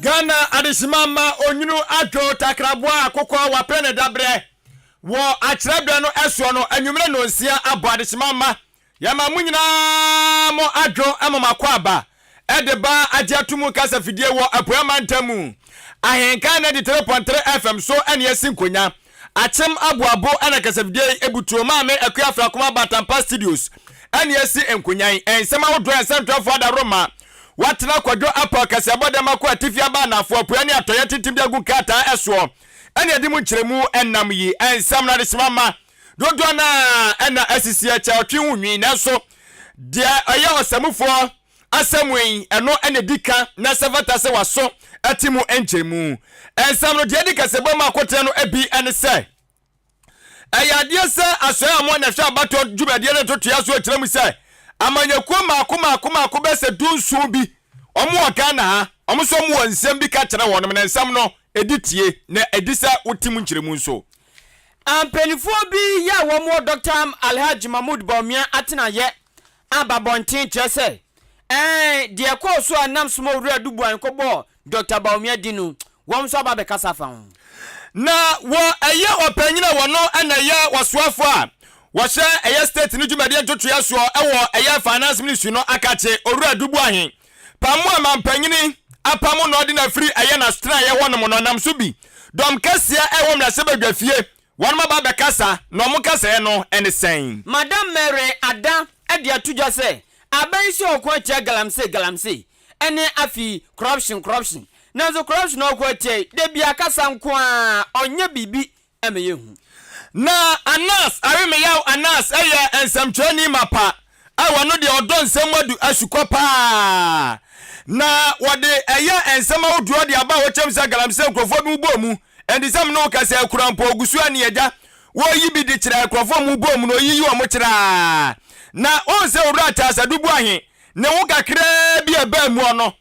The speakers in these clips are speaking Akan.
Ghana adehyema mma onwunu adwo takraboa akokɔ wapɛ ne dabrɛ wɔ akyerɛberɛ no soɔ no anwummerɛ nonsia abɔ adehyema mma Yɛma mo nyinaa mo adwo ma mo akwaaba de ba agye ato mu kasa fidie wɔ Apueɛ Mantam mu. Ahenkan 93.3 FM so na yɛasi nkonya. Akyem Aboabo na kasafidie yi butuo. Maame Akua Afrakoma Batampa Studios na yɛasi nkonya yi. Nsɛm ahodoɔ a nsɛntwerɛfoɔ adaworoma wɔatena Kwadwo Apaw Kaseɛbɔ dɛm akɔ Atifi aba Anafoɔ, Apueɛ ne Atɔeɛ tintim de agu nkrataa soɔ na yɛde mu nkyerɛmu nam yi. Nsɛm no adehyema ma Dodoɔ no ara na asisi akyɛ ɔtwe ho nwi, nanso deɛ ɔyɛ ɔsamufoɔ asɛm yi, ɛno na ɛdi ka na ɛsɛ fata sɛ w'aso te mu nkyɛmu. Nsɛm no, deɛ ɛdi kasabuo mu akoteɛ no bi ne sɛ, ɛyɛ adeɛ sɛ asɔre a wɔn na ɛhwɛ abatoɔ dwumadie no ntotoeɛ so kyerɛ mu sɛ amanyɔkuo mmaako mmaako mmaako bɛyɛ sɛ dunson bi wɔn wɔ Ghana ha, wɔn nso wɔn wɔ nsɛm bi ka kyerɛ wɔn, na nsɛm no ɛdi tie na ɛdi sɛ wote mu nkyerɛmu nso. Mpanimfoɔ bi yɛ a wɔn wɔ Dɔkta Alhaji Mahmood Bawumia atenayɛ aba abɔnten kyerɛ sɛ ɛɛ deɛ ɛkɔɔ so a nam soma Owura Adu Boahen kɔbɔɔ Dɔkta Bawumia din no wɔn nso aba abɛkasa afa ho. Na wɔ ɛyɛ ɔpanyin a wɔno na ɛyɛ ɔsoafoɔ a wɔhyɛ ɛyɛ state no dwumadie ntotoeɛ soɔ wɔ ɛyɛ finance ministry no akakye Owura Adu Boahen Pamo a mampanyini apamo na ɔde no afiri ɛyɛ n'asetenaeɛ hɔ nom no ɔnam so bi dɔm kɛseɛ ɛwɔ mmarahyɛbadwafie wɔnom aba abɛkasa na wɔn kasaeɛ no ne sɛn? Madam Mary Ada de ato dwa sɛ aban yi sɛ ɔko atia galamsey galamsey ɛne afei corruption corruption nanso corruption a ɔko atia yi da biara kasa nko ara ɔnyɛ biribi ɛma yɛhu. Na Anas Aremeyaw Anas yɛ nsɛmtwerɛni mapa a ɔno deɛ ɔdɔ nsɛm mu adu asukɔ paa. Na wɔde ɛyɛ nsɛm ahodoɔ de aba a wɔkyɛm sɛ galamsey nkurɔfoɔ bi mu bɔɔ mu. Ɛnti sɛ me ne wo kasa akura mpo ɔgu so a ne agya wɔyi bi de kyerɛ nkurɔfoɔ mu bɔɔ mu na ɔyiyi wɔn kyerɛ a. Na wohu sɛ Owura Charles Adu Boahe ne ho kakraa bi a ɛbaa mu ɔno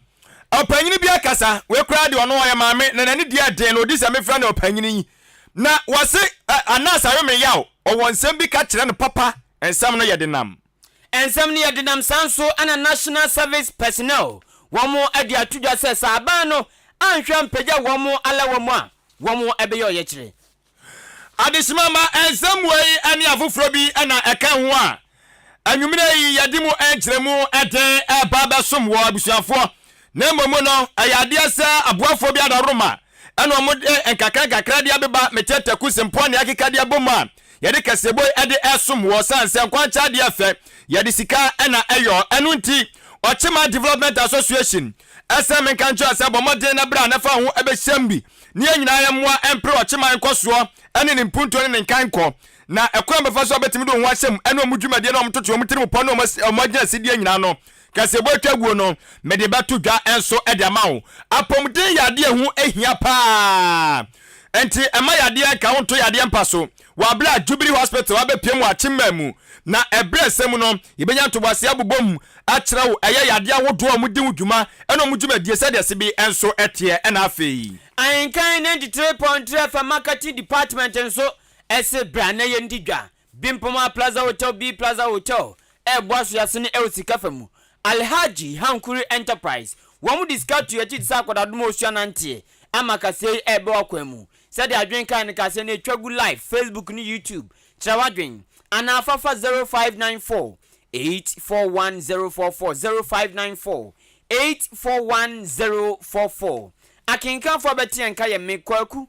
Ɔpanyin bi akasa, wei koraa deɛ ɔno ɔyɛ maame na n'ani deɛ den na ɔdi sɛ mefrɛ no ɔpanyin yi. Na wɔse Anas Aweme Yaw, ɔwɔ nsɛm bi ka kyerɛ no papa, nsɛm no yɛ denam. Nsɛm no yɛ denam saa nso na National Service Personnel wɔn de ato dwa sɛ sɛ aban no anhwɛ ampagya wɔn alawa mu a wɔn bɛyɛ ɔyɛkyerɛ. Adesima ma nsɛmmoa yi ne afoforɔ bi na ɛka ho a anwummerɛ yi yɛde mu nkyerɛmu den reba abɛsom wɔ abusuafoɔ na mmom no ɛyɛ adeɛ sɛ aboafoɔ bi adaworoma ɛna wɔn de nkakra nkakra de abeba mekyɛ taku sempoa ne akeka de abɔ mu a yɛde kaseɛbɔ yi de ɛsom wɔ sane sɛ nkwankyɛ adeɛ fɛ yɛde sika ɛna ɛyɔ ɛno nti Ɔkyema Development Association ɛsɛ menka nkyerɛ sɛ bɔ mmɔden na bra na fa ho ɛbɛhyɛm bi Ne yɛn nyinaa yɛmmoa mpere ɔkyeman nkɔsoɔ ne ne mpuntuo ne ne nkankɔ. Na ɛkwan a wɔbɛfa so a wɔbɛtumi de wɔn ho ahyɛ mu ne wɔn dwumadie ne wɔn toto wɔn tirim pɔ ne wɔn agyinasidie nyinaa no, kaseɛbɔ atwa guo no, mede bɛto dwa nso de ama wo. Apɔmuden yɛ adeɛ a ɛho hia pa ara. Enti mma yadeɛ nka wo nto yadeɛ mpa so wɔ aberɛ a Jubilee Hospital abɛpiem wɔ Akyemmaa mu. Na ɛberɛ a ɛsɛ mu no, yɛbɛnya ntoboaseɛ abobɔ mu akyerɛ wo ɛyɛ yadeɛ ahodoɔ a wɔdi ho dwuma ne wɔn dwumadie sɛdeɛ ɛse bi nso teɛ ɛna afei. Ahenkan 93.3 FM Marketing Department nso se bra na yɛndi dwa. Bimpoma Plaza Hotel B Plaza Hotel ɛreboa so yɛasene ɛwɔ sika fa mu. Alhaji Hankuri Enterprise wɔn de sika to yɛn akyi te sɛ akwadaa dom a ɔsua nanteɛ ama kaseɛ yi ɛreba w'akwan mu. Sɛdeɛ adwene kae no kaseɛ no ɛtwa gu live Facebook ne YouTube. Kyerɛ w'adwene anaa fa fa 0594 841044 0594 841044 Akenkanfo a bɛte yɛn nka yɛ me, Kwaku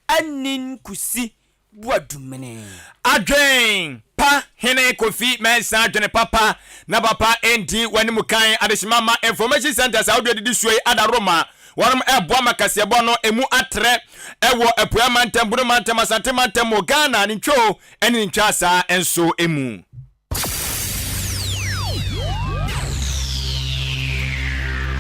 Anin Kusi Boadumene. Adwen pa hene Kofi Mensah adwene papa na papa ndi w'anim kan Adehyema ma Information Centers ahodoɔ adidi soɔ yi adaworoma wɔnom ɛboa ma kaseɛbɔ no ɛmu atrɛ ɛwɔ Apueɛ Mantam, Bono Mantam, Asante Mantam mu, Ghana ne ntwoo ɛne ne ntwaasaa nso mu.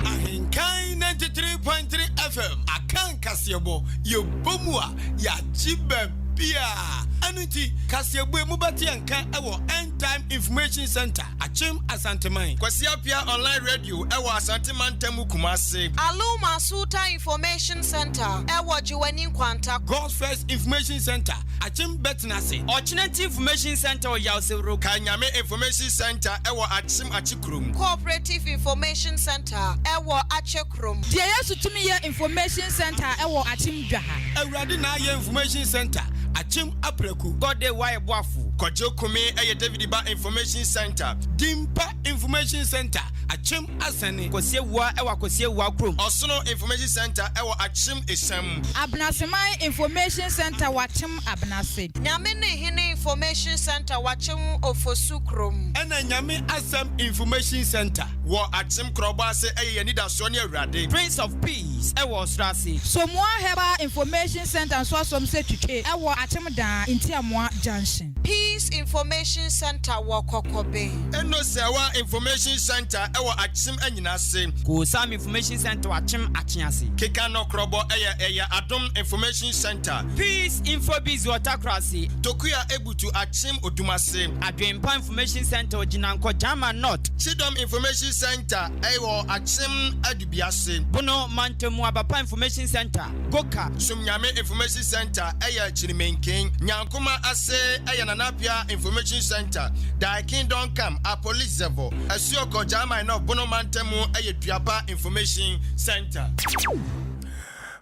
Ahenkan 93.3 FM Akan kaseɛbɔ yɛbɔ mu a yɛagye baabiaa ɛno nti kaseɛbɔ yi mobɛte yɛn nka wɔ N. Time Information Centre, Akyem Asanteman. Kwasi Appiah Online Radio wɔ Asante Mantam mu Kumase. Aluma Sultan Information Centre wɔ Gyewane Nkwanta. God's First Information Centre, Akyem Bɛtenase. Ɔkyenati Information Centre wɔ Yawsewuro. Kae Nyame Information Centre wɔ Akyem Akyekurom. Cooperative Information Centre wɔ Akyekurom. Deɛ Yesu Tumi Yɛ Information Centre wɔ Akyem Dwaha. Awurade Na Ayɛ Information Centre, Akyem Apraku. God Day Wayɛ Boafo. Kwadwo Kumi yɛ David Ba Information Centre. Dimpa Information Centre, Akyem Asɛne. Kwasi Awuah wɔ Akwasi Awuah kurom. Ɔsono Information Centre wɔ Akyem Esiam. Abenaseman Information Centre wɔ Akyem Abenase. Nyame Ne Hene Information Centre wɔ Akyem Ofosu kurom. Ɛna Nyame Asɛm Information Centre. Wɔ Akyem Korɔbɔ ase yɛ Yɛn Anidasoɔ Ne Awurade. Prince of Peace wɔ Ɔsoro ase. Somoa Herbal Information Centre nso asɔm sɛ Twitwe wɔ Akyem Daa, Ntiamoa Junction. Peace Information Centre wɔ Kɔkɔbe. Eno Serwa Information Centre wɔ Akyem Anyinase. Koosam Information Centre wɔ Akyem Akyease. Keka Nɔkorɔbɔ yɛ Ɛyɛ Adom Information Centre. Peace Infobiz wɔ Takorase. Tokua Ebutu Akyem Odumase. Adwempa Information Centre wɔ Gyinankɔ Gyama North. Chidom Information Centre wɔ Akyem Adubiase. Bono Mantamu Abapa Information Centre, Goka. Sumnyame Information Centre yɛ Kyirimenken. Nyankoma Ase yɛ Nana Appiah Information Centre. Thy Kingdom Come, Apolizevo. Asuokɔ Gyama North Bono Mantamu yɛ Duaba Information Centre.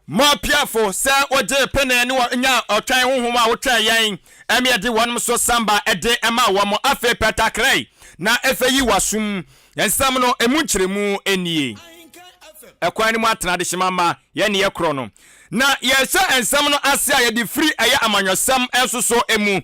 Mo apiafo, sɛ wogyee pene ne wɔnyaa ɔtwɛn honhom a wotwɛn yɛn ma yɛde wɔn so samba de maa wɔn. Afei pɛ takrae na efe yi w'asom. Nsɛm no emu nkyerɛmu nie. Ɛkwan no mu atena adehyema mma yɛn ne yɛ korɔ no. Na yɛhyɛ nsɛm no ase a yɛde firi ɛyɛ amanyɔsɛm nso so mu.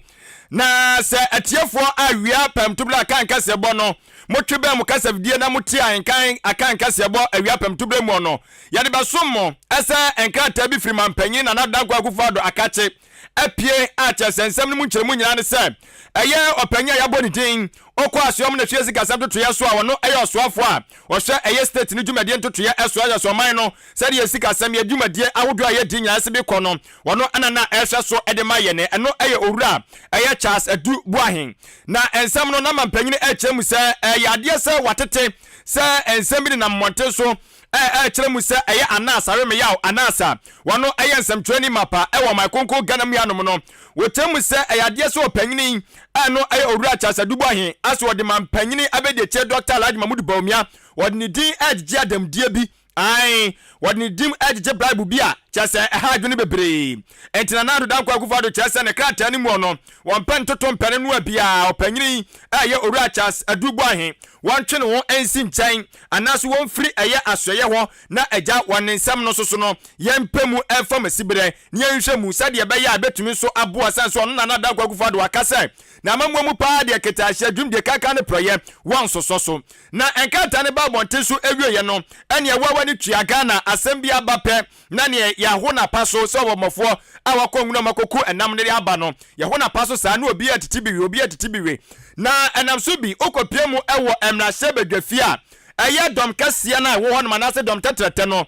Na sɛ atiefoɔ a wia pɛmtoberɛ akan kaseɛbɔ no, motwe bɛn mo kasafidie na motie ahenkan akan kaseɛbɔ awia pɛmtoberɛ muɔ no, yɛde bɛsom mo sɛ nkrataa bi firi Mampanyin Nana Dankwa Akufo-Addo akakye apue a kyerɛ sɛ nsɛm no mu nkyerɛmu nyinaa ne sɛ ɛyɛ ɔpanyin a yɛabɔ ne din Oko Asoam na hwɛ sikasɛm ntotoeɛ so a ɔno yɛ ɔsoafoɔ a ɔhwɛ ɛyɛ state no dwumadie ntotoeɛ so ɛyɛ so ɔman no sɛdeɛ sikasɛm yɛ dwumadie ahodoɔ a yɛdi nyinaa se bi kɔ no ɔno na na ɛhwɛ so de ma yɛn ɛno yɛ owura ɛyɛ Charles Adu Boahen na nsɛm no na mampanyini ɛkyerɛ mu sɛ ɛyɛ adeɛ sɛ watete sɛ nsɛm bi nenam mmɔnten so ɛrekyerɛ mu sɛ ɛyɛ Anas Aremeyaw Anas a wɔno yɛ nsɛmtwerɛni mapa wɔ ɔman kronkron Ghana mu hanom no. Wɔkyerɛ mu sɛ ɛyɛ adeɛ sɛ ɔpanyini yi a ɛno yɛ Owura Charles Adu Boahen a sɛ wɔde mampanyini abɛdiakyire Dɔkta Alhaji Mahmood Bawumia wɔde ne din regyegye adamdie bi ae wɔde ne din regyegye bribe bi a kyerɛ sɛ ɛha adwene bebree nti Nana Addo Dankwa Akufo-Addo kyerɛ sɛ ne krataa no mu ɔno wɔmpɛ ntoto mpɛ no noa biara ɔpanyini yi a ɛyɛ Owura Charles Adu Boahen wɔntwe ne ho nsi nkyɛn Anaase wɔmfiri ɛyɛ asoɛeɛ hɔ na agya wɔn ne nsɛm no nso so no, yɛmpɛ mu mfa mo asiberɛ na yɛnhwɛ mu sɛdeɛ ɛbɛyɛ a ɛbɛtumi nso aboa sane sɛ ɔno Nana Dankwa Akufo Addo aka sɛ n'amammuo mu paa deɛ ketaahyɛ, dwumdie kankan ne prɔeɛ wɔnsosɔ so. Na nkrataa no ba abɔnten so awieɛ no, ɛneɛ wo a w'ani tua Ghana asɛm bi aba pɛ Na neɛ yɛaho no apa so sɛ ɔbɔmmɔfoɔ a wakɔ nwura mu akɔku ɛnam no de aba no, yɛho no apa so saa na obiara titi bi we, obiara titi bi we. Na ɛnam so bi, wokɔpue mu wɔ mmarahyɛbadwafie a ɛyɛ dɔm kɛseɛ no a ɛwɔ hɔnom anaasɛ dɔm tɛtrɛtɛ no,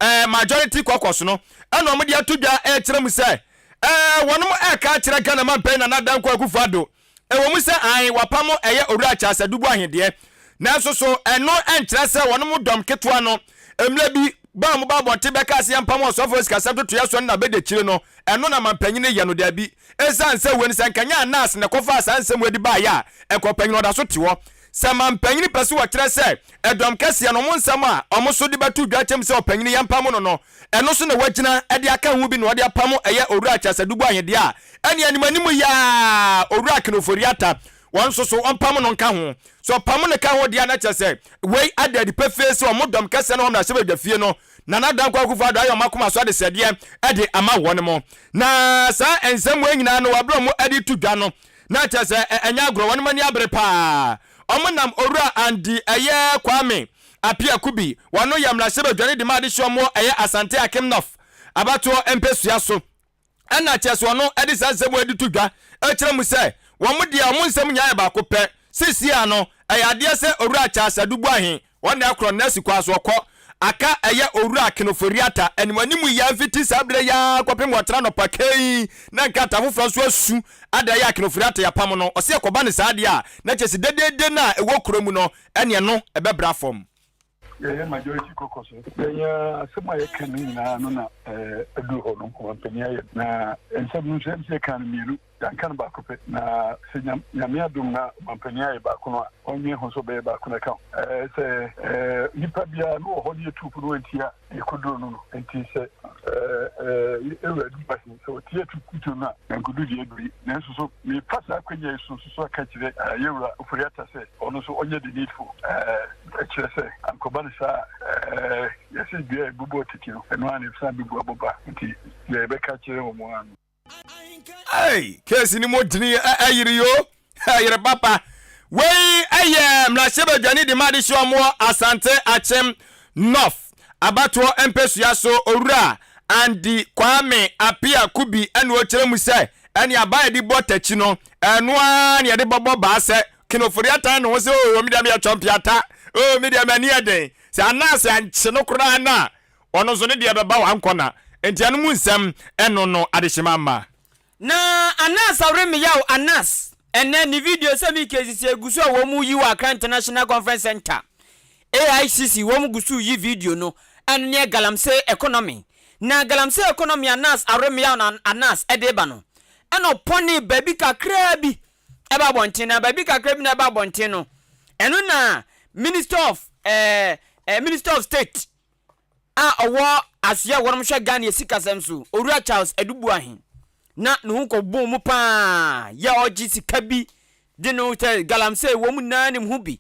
ɛɛ, majority caucus no, ɛna wɔde ato dwa rekyerɛ mu sɛ, ɛɛ, wɔnom reka akyerɛ Ghana manpanin Nana Dankwa Akufo-Addo Ɛwɔ mu sɛ ae wɔapamo ɛyɛ Owura Charles Adu Boahe deɛ, nanso so ɛno nkyerɛ sɛ wɔnom dɔm ketewa no mmerɛ bi ba a wɔba abɔnten bɛkaa sɛ yɛmpamo ɔsɔfoɔ sikasɛm totoeɛ soɔ ne n'abɛdiakyire no, ɛno na mampanyini yɛ no? Daabi. Ɛsiane sɛ wei no sɛ nka nyɛ Anas na ɛkɔfaa saa nsɛm wei de baeɛ a, nka ɔpanyini ɔda so te hɔ. Sɛ mampanyini pɛ sɛ wɔkyerɛ sɛ ɛdɔm kɛseɛ no wɔn nsɛm a wɔn nso de bɛto dwa kyɛm sɛ ɔpanyini yɛmpamo no no, ɛno nso na wagyina de aka ho bi na ɔde apamo ɛyɛ Owura Charles Adu Boahe deɛ a, ɛne anim anim yi ara Owura Ken Ofori-Atta, wɔn nso so wɔmpamo no nka ho. Sɛ ɔpamo no ka ho deɛ a na kyerɛ sɛ wei ada adi pefee sɛ wɔn dɔm kɛseɛ no wɔ mmarahyɛbadwafie no, Nana Dankwa Akufo-Addo ayɛ wɔn akoma so adesrɛdeɛ de ama wɔn. Na saa nsɛm wei nyinaa no wɔ berɛ a wɔde reto dwa no, na kyerɛ sɛ ɛnyɛ agorɔ, wɔn ani abere paa. Wɔnam Owura Andy ɛyɛ Kwame Appiah Kubi, wɔno yɛ mmarahyɛbadwani de ma adehyeɛ wɔn ɛyɛ Asante Akim North abatoɔ mpɛsua so. Ɛna kyerɛ sɛ ɔno de saa nsɛm wei de to dwa kyerɛ mu sɛ wɔn deɛ wɔn nsɛm nyinaa yɛ baako pɛ. Seesei ara no, ɛyɛ adeɛ sɛ Owura Charles Adu Boahen, wɔn na ɛkorɔ no, na asi kwan so ɔkɔ. Aka ɛyɛ Owura Ken Ofori-Atta animuanimu yi ara mfiti saa berɛ yi ara kɔpem ɔkyena anɔpa kɛi na nkrataa foforɔ nso asu ada ɛyɛ a Ken Ofori-Atta yɛapam no. Ɔse ɛkɔba no saa deɛ a na kyerɛ sɛ dedeede no a ɛwɔ kuro mu no ɛneɛ no ɛbɛbra fam. Yɛyɛ majority caucus no, yɛn ara asɛm a yɛka no nyinaa no na aduru hɔ no, ɔmampanin ayɛ. Na nsɛm no nso, ɛm sɛ yɛkaa no mmienu. Yɛanka no baako pɛ, na sɛ Nyame adom na ɔmampanin ayɛ baako no a, ɔnnwen ho sɛ ɔbɛyɛ baako no aka ho. Sɛ nipa biara no wɔ hɔ ne yɛtu fo no wantie a, deɛ ɛkɔduro no no. Nti sɛ Ewura Adu Boahen, sɛ ɔtie atutu no a, nankodu deɛ aduru yi. Nanso so mefa saa akwanya yi so nso so aka kyerɛ Yɛwura Ofori-Atta sɛ ɔno nso ɔnyɛ the needful. Ɛkyerɛ sɛ ankɔba no saa a, yɛse dua a ɛbubu ɔtete no, ɛno ara na ɛsan bɛbu abɔba. Nti deɛ yɛbɛka akyerɛ wɔn ara no. Ei, case ni mo dini ɛyere yo, ɛyere papa. Wei ɛyɛ mmarahyɛbadwani de ma adehyeɛ ɔmoɔ Asante Akyem North abatoɔ mpɛsua so Owura Andy Kwame Appiah Kubi ɛna ɔkyerɛ mu sɛ ɛne aba a yɛde bɔ takyi no ɛno ara na yɛde bɔbɔ baa sɛ Ken Ofori-Atta ne ho sɛ oo me deɛ meyɛ twɔmpeata oo me deɛ m'ani yɛ den sɛ anaasɛ ankye no koraa no a Ɔno nso ne deɛ bɛba wankɔ na nti ɛno mu nsɛm ɛno no adehyema mma. Na Anas Aremeyaw Anas ɛnɛ ne video sɛ me kesi sɛ egu so a wɔn yi wɔ Accra International Conference Center AICC wɔn gu so yi video no ɛno neɛ Galamsey economy na Galamsey economy Anas Aremeyaw na Anas ɛde ba no ɛna ɔpɔnee baabi kakraa bi ɛba abɔnten na baabi kakra bi na ɛba abɔnten no ɛno na Minister of ɛɛ eh, Minister of State a ɔwɔ asoɛ a wɔnom hwɛ Ghana sikasɛm so, Owura Charles Adu Boahen, na ne ho kɔ bɔɔ mu paa yɛ ɔgye sika bi de no sɛ galamsey wɔn nyinaa nim ho bi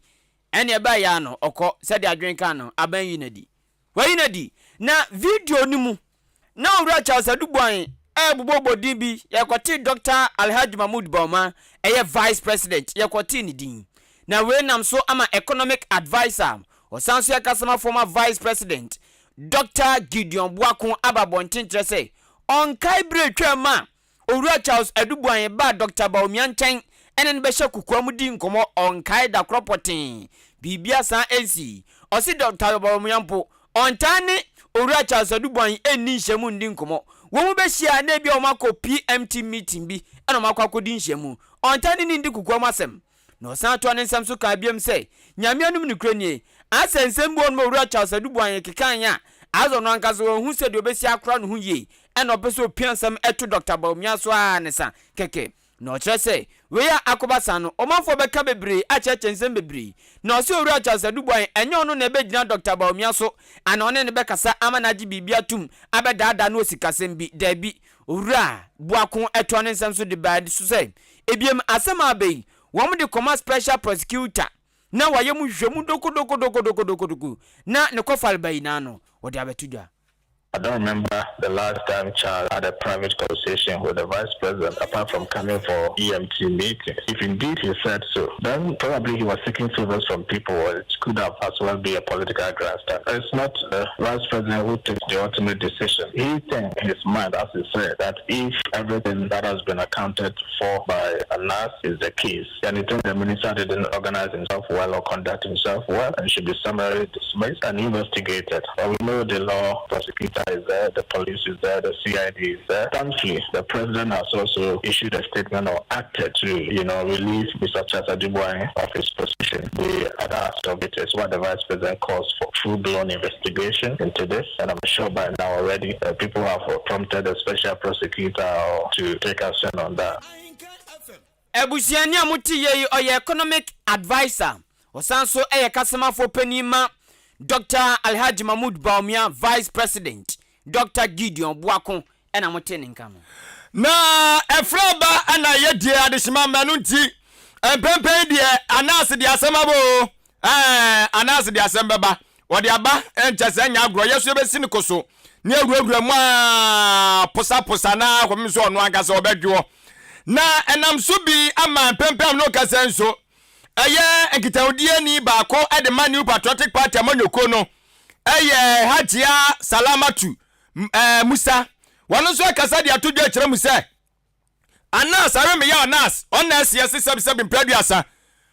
ɛne ɛbɛɛ ya no ɔkɔ sɛdeɛ adwene kaa no aban yi no adi. Wayi no adi na video no mu Na Owura Charles Adu Boahen rebobɔbɔ din bi, yɛkɔtee Dɔkta Alhaji Mahmood Bawumia, ɛyɛ Vice President, yɛkɔtee ne din. Na wei nam so ama Economic Adviser, ɔsan nso yɛ kasama former Vice President, Dɔkta Gideon Boako aba abɔnten kyerɛ sɛ ɔnkae bere a etwaam a Owura Charles Adu Boahen baa Dɔkta Bawumia nkyɛn ne no bɛhyɛ kokoam dii nkɔmmɔ, ɔnkae da korɔ pɔtee biribi asan nsii. Ɔse Dɔkta Bawumia mpo, ɔntaa ne Owura Charles Adu Boahen nni nhyiamu nndi nkɔmmɔ. Wɔn bɛhyia a na ebia wɔn akɔ PMT meeting bi na wɔn akɔ akɔdi nhyiamu. Ɔntaa ne no ndi kokoam asɛm. Na ɔsan toa ne nsɛm so kaa biom sɛ, Nyame anom nokorɛ nie, asɛ nsɛm bi wɔ hɔ nom a Owura Charles Adu Boahen kekaeɛ a, asɛ ɔno ankasa wanhu sɛdeɛ ɔbɛsi akora ne ho yie, ɛna ɔpɛ sɛ ɔpia nsɛm to Dɔkta Bawumia so ara ne sa kɛkɛ. Na ɔkyerɛ sɛ, wei a akɔba saa no, ɔmanfoɔ bɛka bebree akyerɛkyerɛ nsɛm bebree. Na ɔse Owura Charles Adu Boahen ɛnyɛ ɔno na ɛbɛgyina Dɔkta Bawumia so anaa ɔne no bɛkasa ama no agye biribi atom abɛdaadaa no wɔ sikasɛm bi, daabi. Owura Boako toa ne nsɛm so de baa so sɛ, Ebiem, asɛm a aba yi, wɔde kɔma special prosecutor na wayɛ mu nhwehwɛmu dokodokodokodokodokodoko na ne kɔfaleba nyinaa no, wɔde abɛto dwa. I don't remember the last time Charles had a private conversation with the vice president apart from coming for EMT meetings. If indeed he said so, then probably he was seeking favors from people or it could have as well be a political grandstand. It's not the vice president who takes the ultimate decision. He thinks in his mind, as he said, that if everything that has been accounted for by Anas is the case, then he thinks the minister didn't organize himself well or conduct himself well and should be summarily dismissed and investigated. But we know the law prosecutor is there, the police is there, the CID is there. Thankfully, the president has also issued a statement or acted to, you know, release Mr. Charles Adu Boahen of his position. The other aspect of it is what the vice president calls for full-blown investigation into this, and I'm sure by now already uh, people have prompted a special prosecutor to take action on that. Abusuani a mote yie yi, ɔyɛ Economic Adviser. Ɔsan nso yɛ kasamafoɔ panin ma Dɔkta Alhaji Mahmood Bawumia, Vice President, Dɔkta Gideon Boako na mote ne nka no. Na ɛfrɛ ba na yɛ die adehyema mma ɛno nti mpɛmpɛn deɛ anaase deɛ asɛm aba oo ɛɛ anaase deɛ asɛm bɛba wɔde aba nkyɛ sɛ nyɛ agorɔ yɛ so yɛbɛsi no koso ne awurawura mu a posaposa na akɔpem sɛ ɔno ankasa ɔbɛdwoɔ na ɛnam so bi ama mpɛmpɛn no kasa nso ɛyɛ nkitahodie ni baako de ma New Patriotic Party amanyɔkuo no ɛyɛ Hajia Salamatu ɛɛ Musa wɔn nso akasa de ato dwa akyerɛ mu sɛ Anas Aremeyaw Anas ɔna ɛseɛ se sɛbisɛbi mprɛ aduasa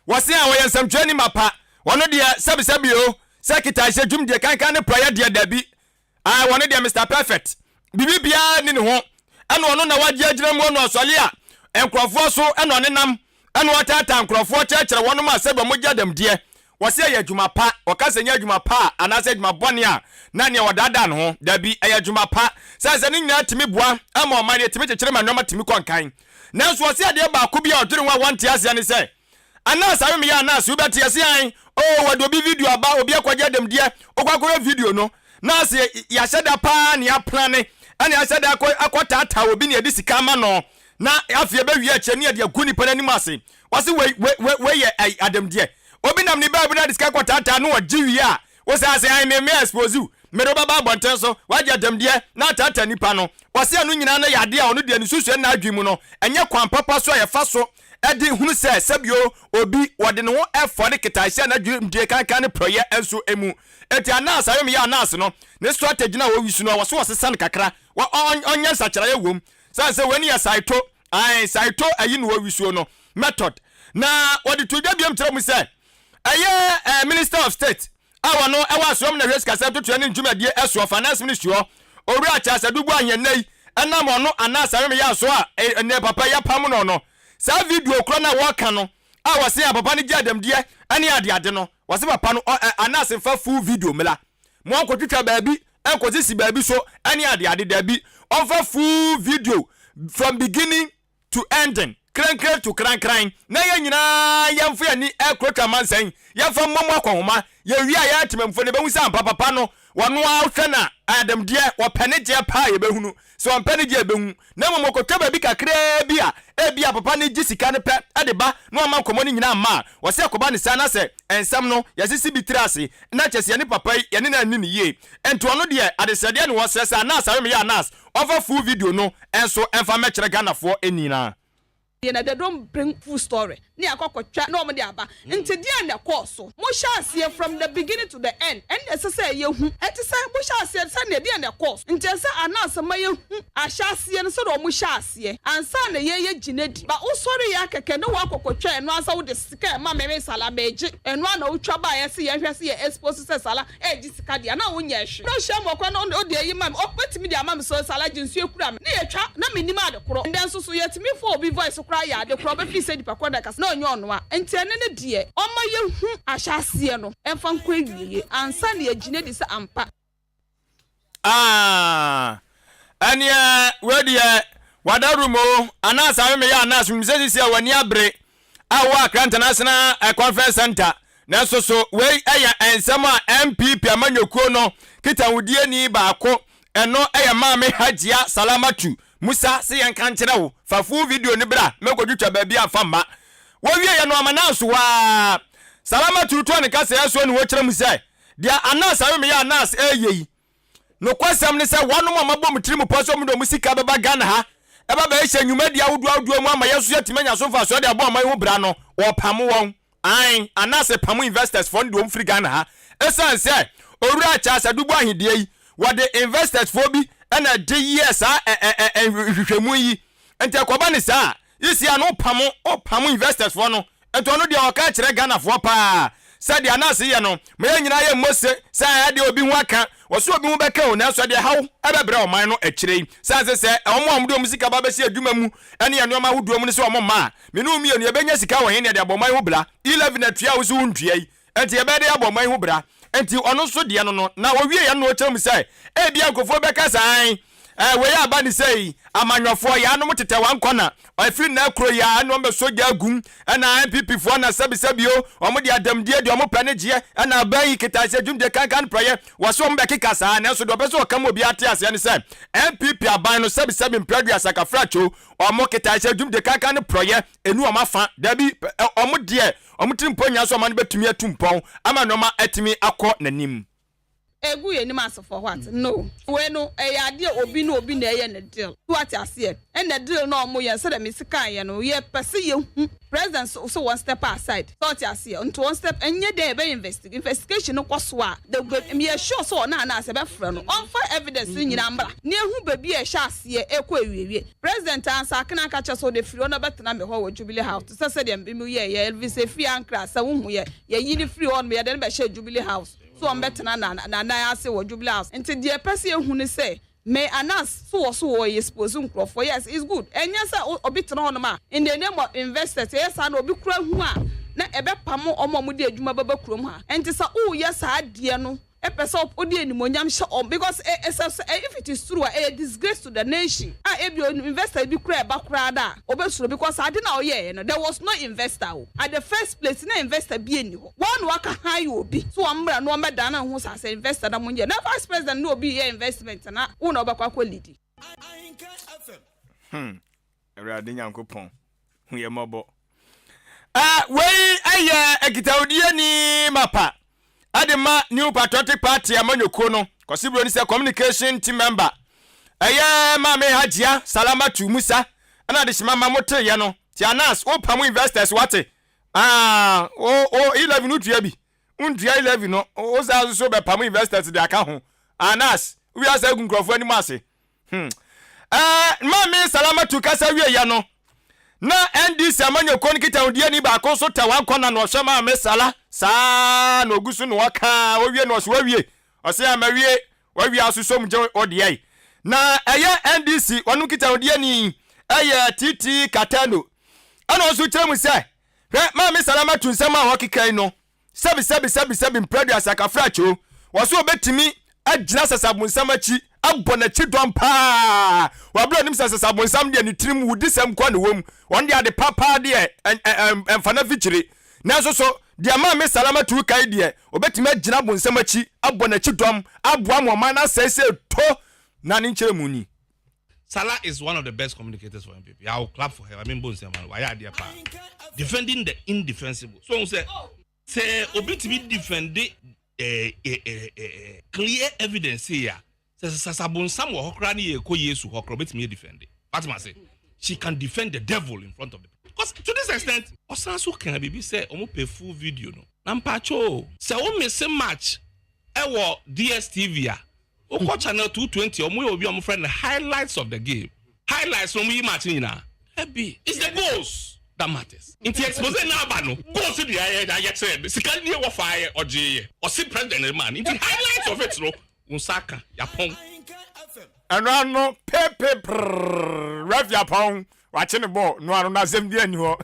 wɔse a wɔyɛ nsɛmtwerɛni mapa wɔno deɛ sɛbisɛbi o. Sɛ kitahyɛ dwumdie kankan ne prɔeɛ deɛ dabi. Ae wɔno deɛ Mister Perfect. Biribi biara nni ne ho. Ɛna ɔno na wagye agyina mu ɔno ɔsɔle a nkurɔfoɔ so ɛna ɔnenam ɛna ɔtaataa nkurɔfoɔ kyerɛkyerɛ wɔnom a sɛbi wɔn gye adamdeɛ. Wɔse ɛyɛ adwuma pa. Wɔka sɛ ɛnyɛ adwuma pa a anaasɛ adwuma bɔne a na neɛ wɔdaadaa ne ho. Dabi ɛyɛ adwuma pa. Sane sɛ ne nyinaa tumi boa ma ɔman no ɛtumi kyekyere ma nnoɔma tumi kɔ nkan. Nanso ɔse adeɛ baako bi a ɔdwene ho a wɔnte aseɛ ne sɛ Anas awe me yɛ Anas wobɛte ase an oh wɔde obi video aba obi akɔgye adamdeɛ wokɔ akɔhwɛ video no na ase yɛahyɛ da paa ne aplane ɛne ahyɛ da akɔ akɔtaataa obi ne yɛde sika ama no na afei ɛbɛwie akyire ne yɛde agu nipa no anim ase wɔse wei wei wei wei yɛ adamdeɛ obi nam ne baabi na de sika kɔtaataa no ɔgye wie a Wo saa sɛ ae me me expose wo, mede wo bɛba abɔnten so, woagye atamdeɛ na ataataa nnipa no. Ɔse ɛno nyinaa no yɛ adeɛ a ɔno deɛ ne susuɛ ne n'adwene mu no, ɛnyɛ kwan papa so a yɛfa so de hunu sɛ sɛbio obi wɔde ne ho fɔre ketaehyɛ n'adwemdie kankan ne prɔyɛ nso mu. Enti Anas ayomyɛ Anas no, ne strategy no a ɔuse no ɛwɔ sɛ ɔsesa no kakra, ɔnyɛ nsakyeraeɛ wom. Sane sɛ wei no yɛ Saito, ae Saito ayi na ɔwisuo no, method. Na wɔde too dwa biom kyerɛ mu sɛ Ɛyɛ eh, Minister of State a wɔno ɛwɔ asoɔm na hwɛ sikasɛm totoɛ ne ndwumadie ɛsoɔ, Finance Ministry hɔ, Owura Charles Adu Boahen ɛnnɛ yi ɛnam ɔno Anas Aremeyɛ aso a ɛnnɛ papa yi apam no no. Saa video korɔ no a wɔka no a wɔse a papa no gye adamdeɛ ɛne adeade no, wɔse papa no ɔ, ɛ, Anas mfa full video mmra ma ɔnkɔtwitwa baabi ɛnkɔsisi baabi so ɛne adeade, dabi, ɔmfa full video from beginning to ending, krenkren to krankran, na yɛn nyinaa yɛmfa yɛn ani ɛrekɔtwa amansan, yɛmfa mmɔ mu akɔnhoma, yɛwie a yɛn atemamufo no bɛhu sɛ ampa papa no, wɔno ara wohwɛ no a, adamdeɛ, wɔpɛ ne gyeɛ paa a yɛbɛhunu, sɛ wɔmpɛ ne gyeɛ a yɛbɛhu, na mmom wɔkɔtwa baabi kakraa bi a, ebia papa no gye sika no pɛ de ba na wamma nkɔmmɔ no nyinaa amma a, wɔsɛ ɛkɔba no saa na sɛ nsɛm no yɛasisi bi tiri ase, na kyerɛ sɛ yɛne papa yi yɛne no anni no yie. Nti ɔno deɛ adesrɛdeɛ na wɔsrɛ sɛ Anas Aremeyɛ Anas Ɔmfa full video no nso mfa mmɛkyerɛ Ghanafoɔ nyinaa. Deɛ na they don't bring full story ne akɔ kɔ twa na wɔn de aba nti deɛn na ɛkɔɔ so mo hyɛ aseɛ from the beginning to the end ɛnna ɛsɛ sɛ yɛ hu ɛte sɛ mo hyɛ aseɛ sɛdeɛ deɛn na ɛkɔɔ so nti ɛsɛ Anas ma yɛ hu ahyɛ aseɛ no sɛdeɛ wɔn hyɛ aseɛ ansa na yɛ yɛ gyina di ba wo sɔre yɛ akɛkɛ ne wakɔ kɔ twa ɛno ansa wo de sika ɛma me me sala mɛgye ɛno a na wo twa ba yɛ se yɛn hwɛ se yɛ expose sɛ sala Ɛregye sika deɛ a na wonyɛɛ hwee. Na ɔhyia me wɔ kwan na ɔde ayi ma me. Ɔbɛtumi de ama me sɛ Alhaji nsuo kura me. Ne yɛtwa na mennim ade korɔ. Ɛndɛ nso so yɛtumi fa obi voice koraa yɛ ade korɔ ɔbɛfeel sɛ nipa korɔ na ɛkasa na ɔnyɛ ɔnoa. Nti ɛno ne deɛ ɔma yɛhu ahyɛaseɛ no ɛmfa nkɔ awieɛ ansa na yɛagyina adi sɛ ampa. Ah ɛneɛ wei deɛ wada room o Anas awe meyɛ Anas menim sɛ sisi a w'ani abere a wɔ Accra International eh, Conference Center nanso so wei ɛyɛ nsɛm a NPP amanyɔkuo no kitahodie baako ɛno ɛyɛ Maame Hajia Salamatu Musa se yɛnka nkyerɛ wo fa full video no bra mɛkɔtwitwa baabi amfa mma wɔwieɛ no ama nanso waa Salamatu toa ne kaseɛ soɔ ne wɔkyerɛ mu sɛ Deɛ Anas Aremeyɛ Anas reyɛ yi, nokwasɛm ne sɛ wɔnom a wɔabɔ wɔn tirim pɔ sɛ wɔde wɔn sika bɛba Ghana ha ɛba bɛhyehyɛ nnwumadi ahodoɔ ahodoɔ mu ama yɛn nso yɛatumi anya so mfasoɔ de abɔ ɔman yi ho bra no, wɔpamo wɔn. Ae, Anas pamo investors foɔ no de wɔn firi Ghana ha. Ɛsiane sɛ Owura Charles Adubu Ahedeɛ yi, wɔde investors foɔ bi na ɛde yɛɛ saa ɛ ɛ ɛ nhwehwɛmu yi. Nti ɛkɔba ne saa a, yisi a no wopamo, wopamo investors foɔ no Nti ɔno deɛ ɔka kyerɛ Ghanafoɔ paa sɛ deɛ Anas yɛ no ma yɛn nyinaa yɛ mmɔ se sɛ ɛyɛ deɛ obi ho aka. Wɔse obi ho bɛka o nanso ɛde ɛhaw bɛbrɛ ɔman no akyire yi. Sane sɛ sɛ wɔn a wɔde wɔn sika ba bɛhyɛ adwuma mu ne nnoɔma ahodoɔ mu no sɛ wɔn mma a, me ne wo mmienu yɛbɛnya sika wɔ he na yɛde abɔ ɔman yi ho bra? E-levy na tua a wose wontua yi Enti yɛbɛyɛ dɛn abɔ ɔman yi ho bra? Enti ɔno nso deɛ no no. Na ɔwieeɛ no na ɔkyerɛ mu sɛ, ebia nkurɔfoɔ bɛka sɛ, Aane, ɛɛ, wei aba ne sei, amanyɔfoɔ, yaanom tetɛ wɔn kɔna, ɛfiri nnɛ kuro yi ara na wɔbɛsɔ gya agum, ɛna NPP foɔ na sɛbisɛbi o, wɔn de adamdie deɛ wɔn pɛ ne gyeɛ, ɛna aban yi ketaseɛ dwumdie kankan prɛyɛ, wɔse wɔn bɛkeka saa, nanso deɛ ɔpɛ sɛ ɔka ma obiara te aseɛ ne sɛ, NPP aban no sɛbisɛbi mprɛduasa kafrakyo, wɔn ketaseɛ dwumdie kankan ne prɔyɛ, ɛnu wɔn afa, dabi, wɔn deɛ Wɔn tirimpɔ nyinaa sɛ ɔman no bɛtumi atu mpɔn ama nnoɔma atumi akɔ n'anim. Egu yɛn anim ase for what? No. Wei no ɛyɛ adeɛ a obi ne obi na ɛyɛ no deal. So wate aseɛ? Ɛna deal no a wɔyɛ no sɛdeɛ mesi kaeɛ no yɛpɛ sɛ yɛhu president so sɛ wɔn step aside. So wate aseɛ? Nti wɔn step ɛnyɛ dɛn yɛbɛyɛ investigate investigation no kɔ so a the meyɛ sure sɛ ɔno anaasɛ yɛbɛfrɛ no ɔmfa evidence no nyinaa mmra na yɛhu baabi a ɛhyɛ aseɛ ɛkɔ awiewie. President ansa akena aka kyerɛ sɛ ɔde firi hɔ na ɔbɛtena me hɔ wɔ Jubilee House te sɛ sɛdeɛ me mu yɛeɛ Elvis Efie Ankrah sɛ wohu yɛ yɛyi no firi hɔ nom yɛde no bɛhyɛɛ Jubilee House. sɛ ɔmbɛtena n'anan ase wɔ Jubilee House. Nti deɛ ɛpɛ sɛ yɛhu ne sɛ, me Anas so wɔ so wɔ expose nkurɔfoɔ, yes, it's good. Ɛnyɛ sɛ obi tena hɔnom a, in the name of investors, ɛyɛ saa na obi kura hu a na ɛbɛpamo ɔmo a ɔmo de adwuma bɛba kurom ha. Nti sɛ woyɛ saa adeɛ no, ɛpɛ sɛ wode animonyam hyɛ ɔm, because ɛsɛ sɛ if it is true a, ɛyɛ disgrace to the nation a ebi investor bi kura ɛba koraa da a obɛsuro, because ade na ɔyɛɛ no, there was no investor o at the first place. Na investor bi eni hɔ wɔn na waka han yɛ obi so wɔn mmra na wɔn bɛdan na ho sɛ asɛ investor na mo nyɛ na vice president na obi yɛ investment na wɔn na ɔbɛkɔ akɔ lead. Awurade Nyankopɔn, hu yɛ mmɔbɔ. Wei ɛyɛ akitahodie ni mapa ɛde ma New Patriotic Party amanyɔkuo no kɔsiburo ni sɛ communication team member, ɛyɛ Maame Hajiya Salamatu Musa, ɛna de hyema ma moteyɛ no. Ti Anas, wopam investors, wate? Ah, o o 11 wotua bi, wontua 11 no, wo saa so bɛpam investors de aka ho. Anas, wiase agu nkurɔfoɔ anim ase. Maame Salamatu kasa wieɛ no na NDC amanyɔkuo no nkitahodie ni baako nso tɛ wankɔ na ɔhwɛ Maame Sala saa na ogu so na ɔka owie na ɔso wawie, ɔsɛ amawie wawie asosom gye ɔdeɛ yi. Na ɛyɛ NDC wɔn nkitahodie ni, ɛyɛ Titi Katano, ɛna ɔnso kyerɛ mu sɛ, hwɛ, Maame Salamatu nsɛm a wɔkeka yi no, sɛbi sɛbi sɛbi sɛbi mprɛduasa kafra kyɛw, wɔso obɛtumi agyina sasabonsam akyi abɔ n'akyi dɔm paa. Wabere onim sɛ sasabonsam deɛ, ne tirim wudi sɛm kɔ ne wɔm, wɔn deɛ ade papa deɛ ɛmfa na fikyire. Nanso so deɛ Maame Salamatu kae deɛ, obɛtumi agyina bonsam akyi abɔ n'akyi dɔm aboa ma ɔman no asɛe sɛ to na ne nkyerɛ mu ni. Salah is one of the best communicators for NPP. I will clap for her. I mean, Bonse man, why are there defending the indefensible? So say, sɛ obi tumi defend clear evidence here. Sɛ sasabonsam wɔ hɔ koraa ne yɛ kɔ Yesu hɔ koraa, obetumi yɛ defend it. Fatima say she can defend the devil in front of the people. Because to this extent, ɔsan so kan biribi sɛ ɔmo pɛ full video no. Na mpacho sɛ o miss match ɛwɔ DSTV a, wokɔ channel 220, ɔmo yɛ obi a ɔmo frɛ no highlights of the game. Highlights no, ɔmo yi match no nyinaa. Ɛbi it's the goals that matters. Nti expose na aba no, goals de ayɛ ayɛ kyerɛ sika nie wɔfa ayɛ ɔgye yɛ ɔsi president man. Nti highlights of it no, nsa aka yapɔn. Ɛno ano pepe prrrr, refi apɔn wakye ne bɔɔl no ano n'asɛm bi ani hɔ.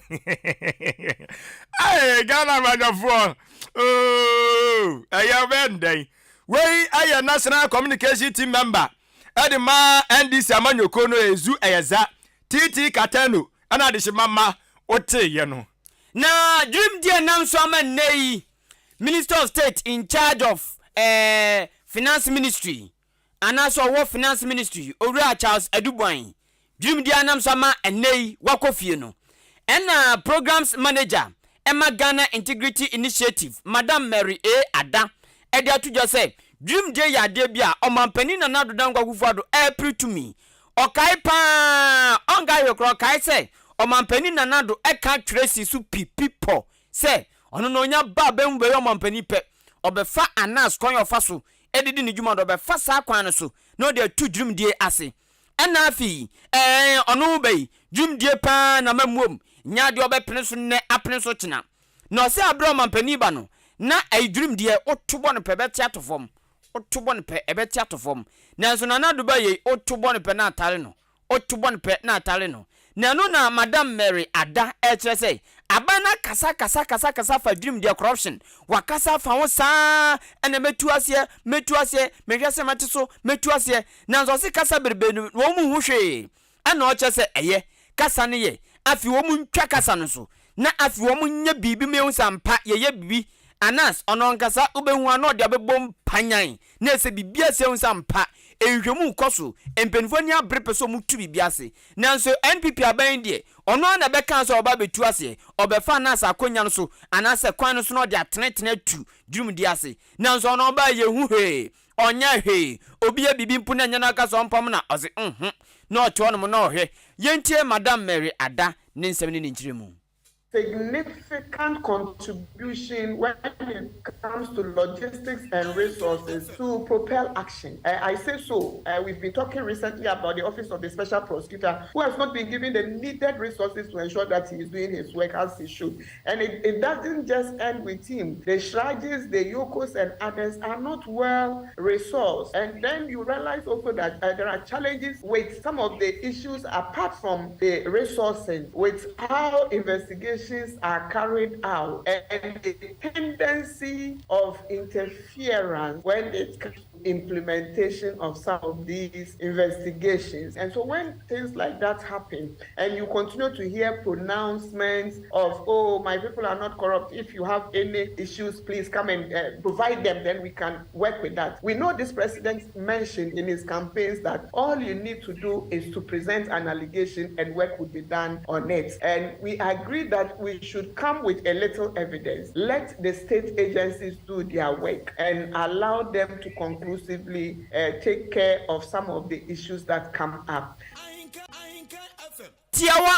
Ɛɛ, Ghana amanyɔfoɔ ooo, ɛyɛ bɛn dɛn? Wei ɛyɛ national communication team member ɛde ma NDC amanyɔkuo no, ezu ɛyɛ za Tt Katano, ɛna adehyɛ mama woteeɛ no. Na dream deɛ nam so ama nnɛ yi Minister of State in charge of Finance Ministry, anaasɛ ɔwɔ Finance Ministry, Owura Charles Adu-Boahene, dream deɛ anam so ama nnɛ yi wakɔ fie no, ɛna programs manager ɛma Ghana Integrity Initiative, Madam Mary A Ada, ɛde ato dwa sɛ dream deɛ yɛ adeɛ bi a ɔmampanin Nana Addo Dankwa Akufo-Addo ɛrepere tumi. Ɔkae paa, ɔnka hwɛ korɔ, ɔkae sɛ ɔmampanin Nana Addo ɛka twerɛ si so pipi pɔ sɛ ɔno na onya ba bɛn bɛyɛ ɔmampanin pɛ, ɔbɛfa Anas kwan a ɔfa so ɛdidi ne dwuma do, ɔbɛfa saa kwan no so na ɔde atu dwumadie ase. Ɛna afei ɔno bɛyi dwumadie paa na mamuom nya adeɛ ɔbɛpene so nnɛ apene so kyena. Na ɔsɛ aberɛ ɔmampanin ba no na ɛyi dwumadie, woto bɔ no pɛ, bɛte ato fam, woto bɔ no pɛ, ɛbɛte ato fam. Nanso Nana Addo ba yei, woto bɔ no pɛ na atare no, woto bɔ no pɛ na atare no. Na ɛno na Madam Mary Ada ɛkyerɛ sɛ aban no akasa kasa kasa kasa fa dwumadie corruption, wakasa afa ho saa, ɛna mɛtu aseɛ, mɛtu aseɛ, mehwɛ sɛ mɛte so, mɛtu aseɛ. Nanso ɔse kasa bebrebe no, wɔn mu hu hwee. Ɛna ɔkyerɛ sɛ ɛyɛ kasa no yɛ, afei wɔn mu ntwa kasa no so na afei wɔn nyɛ biribi mu ehu sɛ ampa yɛyɛ biribi. Anas ɔno ankasa wobɛhu a na ɔde abɛbɔ mpanyan na ɛsɛ biribi ase ehu sɛ ampa nhwɛmu kɔ so, mpanimfoɔ ani abere pɛ sɛ wɔn tu biribi ase. Nanso NPP aban deɛ, ɔno ara na ɛbɛka sɛ ɔba abɛtu aseɛ, ɔbɛfa Anas akonnwa no so anaasɛ kwan no so na ɔde atenetene atu dwumdi ase. Nanso ɔno ɔbaa, yɛhu hwee, ɔnyɛ hwee. Obi yɛ biribi mpo na ɛnyɛ no aka sɛ ɔmpam na ɔse na ɔte hɔnom na ɔhwɛ. Yɛntie Madam Mary Ada ne nsɛm ne ne nkyerɛmu. Significant contribution when it comes to logistics and resources to propel action. I say so. We've been talking recently about the Office of the Special Prosecutor, who has not been given the needed resources to ensure that he is doing his work as he should. And it, it doesn't just end with him. The CHRAJs, the EOCOs, and others are not well resourced. And then you realize also that there are challenges with some of the issues apart from the resourcing, with how investigations are carried out and the tendency of interference when it comes to implementation of some of these investigations. And so when things like that happen and you continue to hear pronouncements of, oh, my people are not corrupt. If you have any issues, please come and provide them, then we can work with that. We know this president mentioned in his campaigns that all you need to do is to present an allegation and work would be done on it. And we agree that we should come with a little evidence. Let the state agencies do their work and allow them to conclusively take care of some of the issues that come up. Tiawa,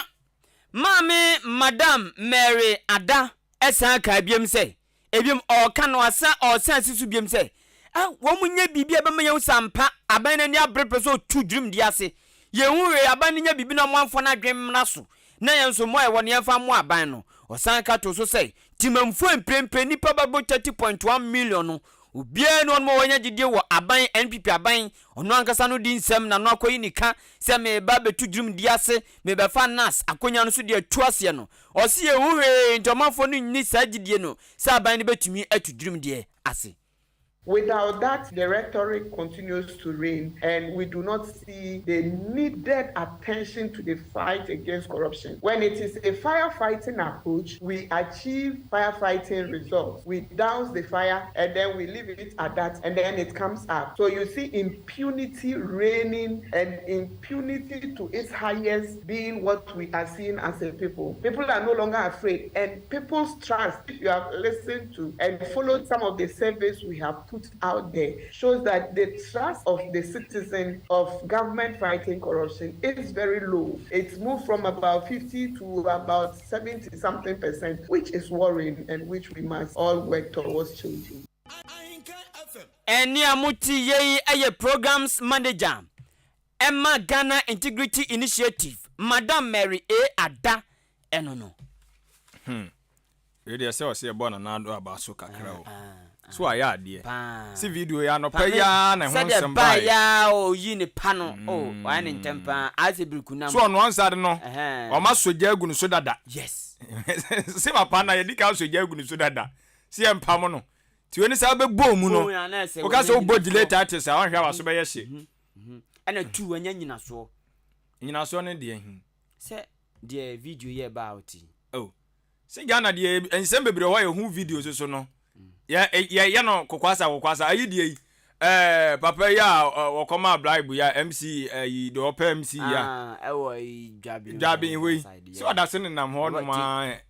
Maame Madam Mary Ada san kaa biom sɛ, Ebiom, ɔreka no asan ɔresan asi so biom sɛ, ah, wɔn nyɛ biribi a ɛbɛma yɛahu sɛ ampa aban no ani abere pɛ sɛ ɔtu dwirimdeɛ ase. Yɛnhu hwee, aban no nyɛ biribi na wɔamfa no adwene mmra so na yɛn nso mmoa a yɛwɔ no yɛmfa mmoa aban no. Ɔsan ka too so sɛ, Temammufoɔ mprempren nnipa bɛboro 30.1 million no, obiara nni hɔnom a wanya gyedie wɔ aban, NPP aban, ɔno ankasa no di nsɛm n'ano akɔyi ne ka sɛ mereba abɛtu dwirimdeɛ ase, merebɛfa nas akonya no so de atu aseɛ no. Ɔse yɛnhu hwee nti ɔmanfoɔ no nni saa gyidie no sɛ aban no bɛtumi atu dwirimdeɛ ase. Without that, the rhetoric continues to reign and we do not see the needed attention to the fight against corruption. When it is a firefighting approach, we achieve firefighting results. We douse the fire and then we leave it at that and then it comes up. So you see impunity reigning and impunity to its highest being what we are seeing as a people. People are no longer afraid and people's trust, if you have listened to and followed some of the surveys we have put out there, shows that the trust of the citizen of government fighting corruption is very low. It's moved from about 50 to about 70 something percent, which is worrying and which we must all work towards changing. Ɛnne a mote yei yɛ Programs Manager ma Ghana Integrity Initiative, Madam Mary A. Ada ɛno no. Wei deɛ sɛ ɔsɛ yɛbɔ Nana Addo aba so kakra o. So wayɛ adeɛ. Se video yi anɔpa yi ara na ɛho nsɛm baeɛ. Sɛdeɛ ɛbaeɛ ara ɔyi ne pa no oh wayɛ ne ntɛm paa ayɛ sɛ birikunam. So ɔno ansa de no ɔma sɔ gya agu ne so dada. Yes. Se papa no a yɛdi kan sɔ gya agu ne so dada. Se yɛmpam no. Nti wei ne saa bɛbɔɔ mu no woka sɛ wobɔ delay titles a wanhwɛ a waso bɛyɛ hye. Ɛna tu wanya nyinasoɔ. Nyinasoɔ ne deɛ he? Sɛ deɛ video yi ɛbaa a wote yi. Oh. Sɛ Ghana deɛ nsɛm bebree wɔ hɔ a yɛhu videos so no yɛ yɛyɛ no kokwasa kokwasa ayi deɛ yi ɛɛ papa yi a wɔkɔmaa bribe yi a MC ayi deɛ ɔpɛ MC yi a Ah, ɛwɔ yi dwaben dwaben hɔ yi sɛ ɔda so nenam hɔ nom a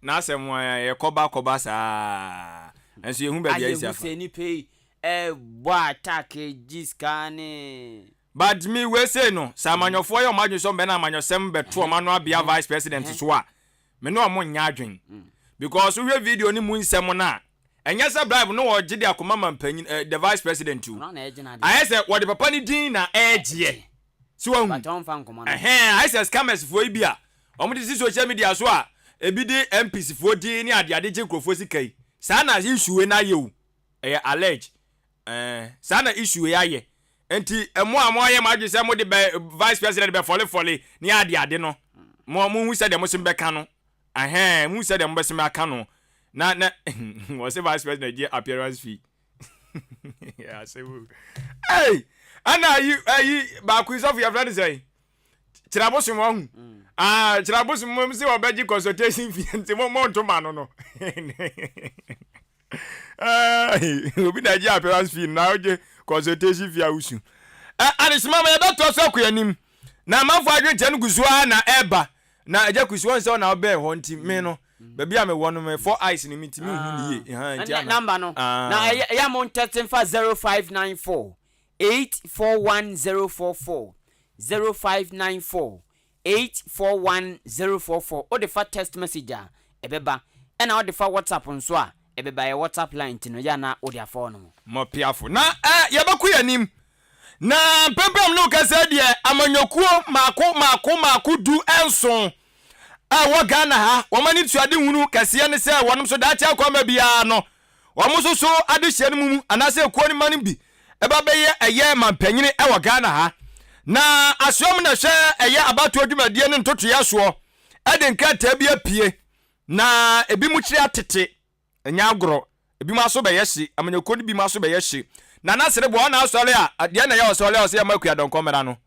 n'asɛm a yɛkɔba kɔba saa nso yɛhu baabi a yɛsi afa. Ayɛ sɛ nipa yi ɛbɔ attack gye sika ne. But me wei sei no sɛ amanyɔfoɔ yɛ wɔn adwene sɛ wɔn bɛ na amanyɔsɛm bɛto wɔn ano abea vice president so a me ne ɔmo nyɛ adwen because wohwɛ video no mu nsɛm no a ɛnyɛ sɛ bribe no wɔgye de akɔma mampanyin eh, the vice president o ayɛ sɛ wɔde papa no din na ɛregyeɛ so wahu ɛhɛn ayɛ sɛ scammers foɔ yi bi a wɔn de si social media so a ebi de MPs foɔ din ne adeade gye nkurɔfoɔ sika yi saa na issue wei no ayɛ o ɛyɛ allege ɛɛ saa na issue wei ayɛ Nti mo a moayɛ mo adwene sɛ mode bɛ vice president bɛfɔlefɔle ne ade ade no, mo monhu sɛdeɛ mo se bɛka no. Ahɛn, monhu sɛdeɛ mobɛse aka no. Na na wɔse vice president gye appearance fee. Asɛm o. Hey! Ɛna ayi ayi baako yi sɔfo yɛfrɛ no sɛn? Kyerɛ abosom wahu. Ah, kyerɛ abosom mo se wɔbɛgye consultation fee nti mo mo nto ma no no. obi na agye appearance fee na ogye consultation fee a wosu adesima ma yɛbɛtoa so akɔ anim na amanfoɔ adwenkyerɛ no gu so ara na ɛreba na agya kusi wɔn sɛ ɔna ɔbɛn hɔ nti me no baabi a mewɔ no me fɔ ice no mi nti me hu ne yie nti ana namba no na ɛyɛ mo ntɛte nfa 0594 841044 0594 841044 wode fa text message a. ɛbɛba. Ɛna wode fa WhatsApp nso a, ɛbɛba. Ɛyɛ WhatsApp line nti no, yɛ a na wode afa hɔ nom. Mɔpiafo. Na ɛ, yɛbɛkɔ yɛn anim. Na mpempem ne wo kasa yi deɛ, amanyɔkuo mmaako mmaako mmaako 17 a ɛwɔ Ghana ha, wɔn anisuadehunu kɛseɛ ne sɛ wɔnom nso daakye akɔmma biara no, wɔn nso so adehyeɛ no mu anaasɛ ekuo no ma no bi ɛba bɛyɛ ɛyɛ mampanyini ɛwɔ Ghana ha. Na asoɛm na ɛhwɛ ɛyɛ abatoɔ dwumadie ne ntotoeɛ soɔ ɛde nkrataa bi apue na ebi mu kyerɛ atete ɛnyɛ agorɔ ebi mu aso bɛyɛ hye amanyɔkuo no bi mu aso bɛyɛ hye. Nana Sereboa ɔna asɔre a deɛ na ɛyɛ ɔsɔre a ɔsɛ yɛma Akua Dɔnkɔ mmra no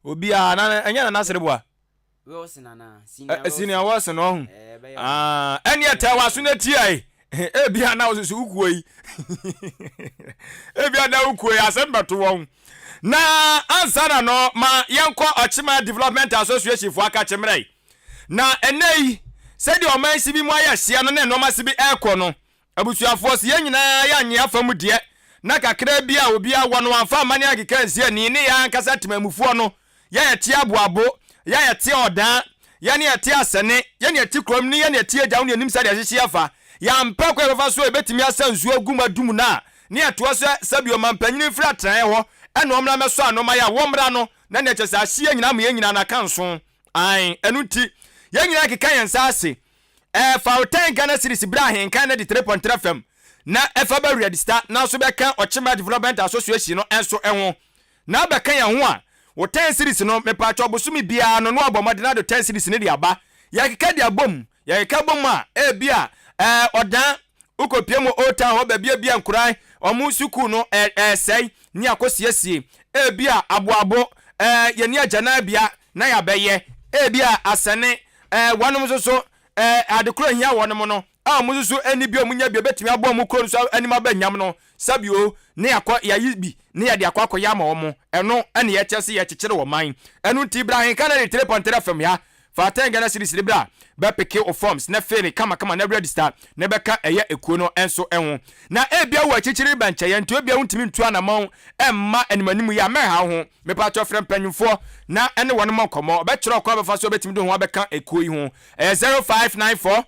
obiara na ɛnyɛ Nana Sereboa. Wilson anaa? Senior Wilson. Senior Wilson ɔho. Ɛbɛyɛ ɔno. Ah, ɛne ɛtɛ w'aso no atia yi. Ebia na wosusu wo kuo yi. Ebia na wo kuo yi asɛm bɛto wɔn. Na ansa na no ma yɛnkɔ Ɔkyema Development Association foɔ akakye mmerɛ yi. Na ɛnɛ yi sɛdeɛ ɔman si bi mu ayɛ hyeɛ no ne nneɛma si bi ɛrekɔ no, Abusuafoɔ, sɛ yɛn nyinaa yɛannye afa mu deɛ, na kakraa bi a obiara wɔ no wamfa amma ne ankeka ansi ani, ne yɛn ankasa temanmufoɔ no, yɛn a yɛte aboabo, yɛn a yɛte ɔdan, yɛn a yɛte asɛne, yɛn a yɛte kurom ne yɛn a yɛte agya ho ne yɛnim sɛdeɛ ɛhyehye afa, yɛampɛ kwan a yɛbɛfa so a yɛbɛtumi asa nsuo agu mu adum no a, ne yɛtoa so sɛ sɛdeɛ ɔmampanyini mfiri atenaeɛ hɔ na ɔmmra mmɛsɔ ano ma yɛn a wɔmmra no, na nea kyerɛ sɛ ahyeɛ nyinaa ama yɛn nyinaa no aka nso. Aane, ɛno nti, yɛn nyinaa keka yɛn nsa ase Ɛfa wo 10 Ghana cedis bra ahenkan na di 3.3 fam na ɛfa bɛ register na nso bɛka Ɔkyema Development Association no nso ho. Na abɛka yɛn ho a, wo 10 cedis no mepaakyɛw bosome biara no na wabɔ mmɔden ado 10 cedis no de aba. Yɛkeka de abom, yɛkeka bom a, ebia ɛɛ ɔdan wokɔpie mu Old Town hɔ baabi ebia nkoran wɔn sukuu no ɛɛsɛe ne akɔsiesie, ebia aboabo ɛɛ yɛni agyananbea na yɛabɛyɛ, ebia asɛne Ɛɛ, wɔnom nso so, ɛɛ, ade koro a ehia wɔnom no, a wɔn nso so nni bi a wɔnya bi a ebetumi aboa wɔn kuro no so anim aba nyam no, sɛbi o, ne yɛakɔ, yɛayi bi ne yɛde akɔ akɔyɛ ama wɔn. Ɛno na yɛkyerɛ sɛ yɛkyekyere wɔ man. Ɛno nti, bra Ahenka 93.3 FM ha, fa 10 Ghana cedis no bra, bɛpeke wo forms na fill kamakama na register na bɛka ɛyɛ ekuo no nso ho. Na ebia wowɔ akyirikyiri reba nkyɛeɛ nti ebia wontumi ntu anamɔn mma animanimu yi a, mɛnha wo ho. Mepakyɛw frɛ mpanyimfoɔ na ɛne wɔn mmɔ nkɔmmɔ. Wɔbɛkyerɛ wo kwan a wobɛfa so abɛtumi de wo ho abɛka ekuo yi ho. Ɛyɛ 0594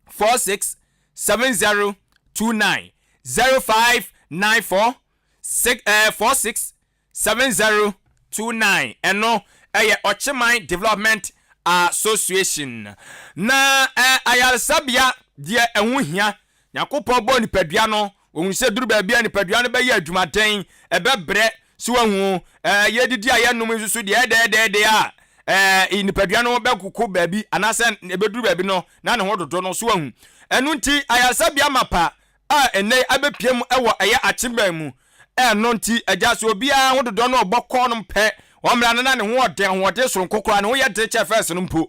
46 70 29. 0594 6 eh, 46 7029. Ɛno ɛyɛ Ɔkyeman Development Association. Na eh, ayaresabea deɛ ɛho hia. Nyankopɔn bɔɔ nipadua no, Wɔhu sɛ duru baabi a nipadua no bɛyɛ adwumaden, ɛbɛbrɛ. So wahu? Ɛɛ, yɛdidi a yɛnom nso so deɛ, ɛdɛɛdɛɛdɛ a, ɛɛ, nipadua no bɛkoko baabi anaasɛ ɛbɛduru baabi no na ne ho dodo no. So wahu? Ɛno nti, ayaresabea mapa a ɛnnɛ yi abɛpue mu wɔ ɛyɛ Akyemban mu, ɛno nti, agya, sɛ obiara ho dodɔ no ɔbɔ kɔɔ nom pɛ, ɔmmra no na ne ho ɔden, ahoɔden soronko koraa, ne ho yɛ den kyɛn fɛs no mpo.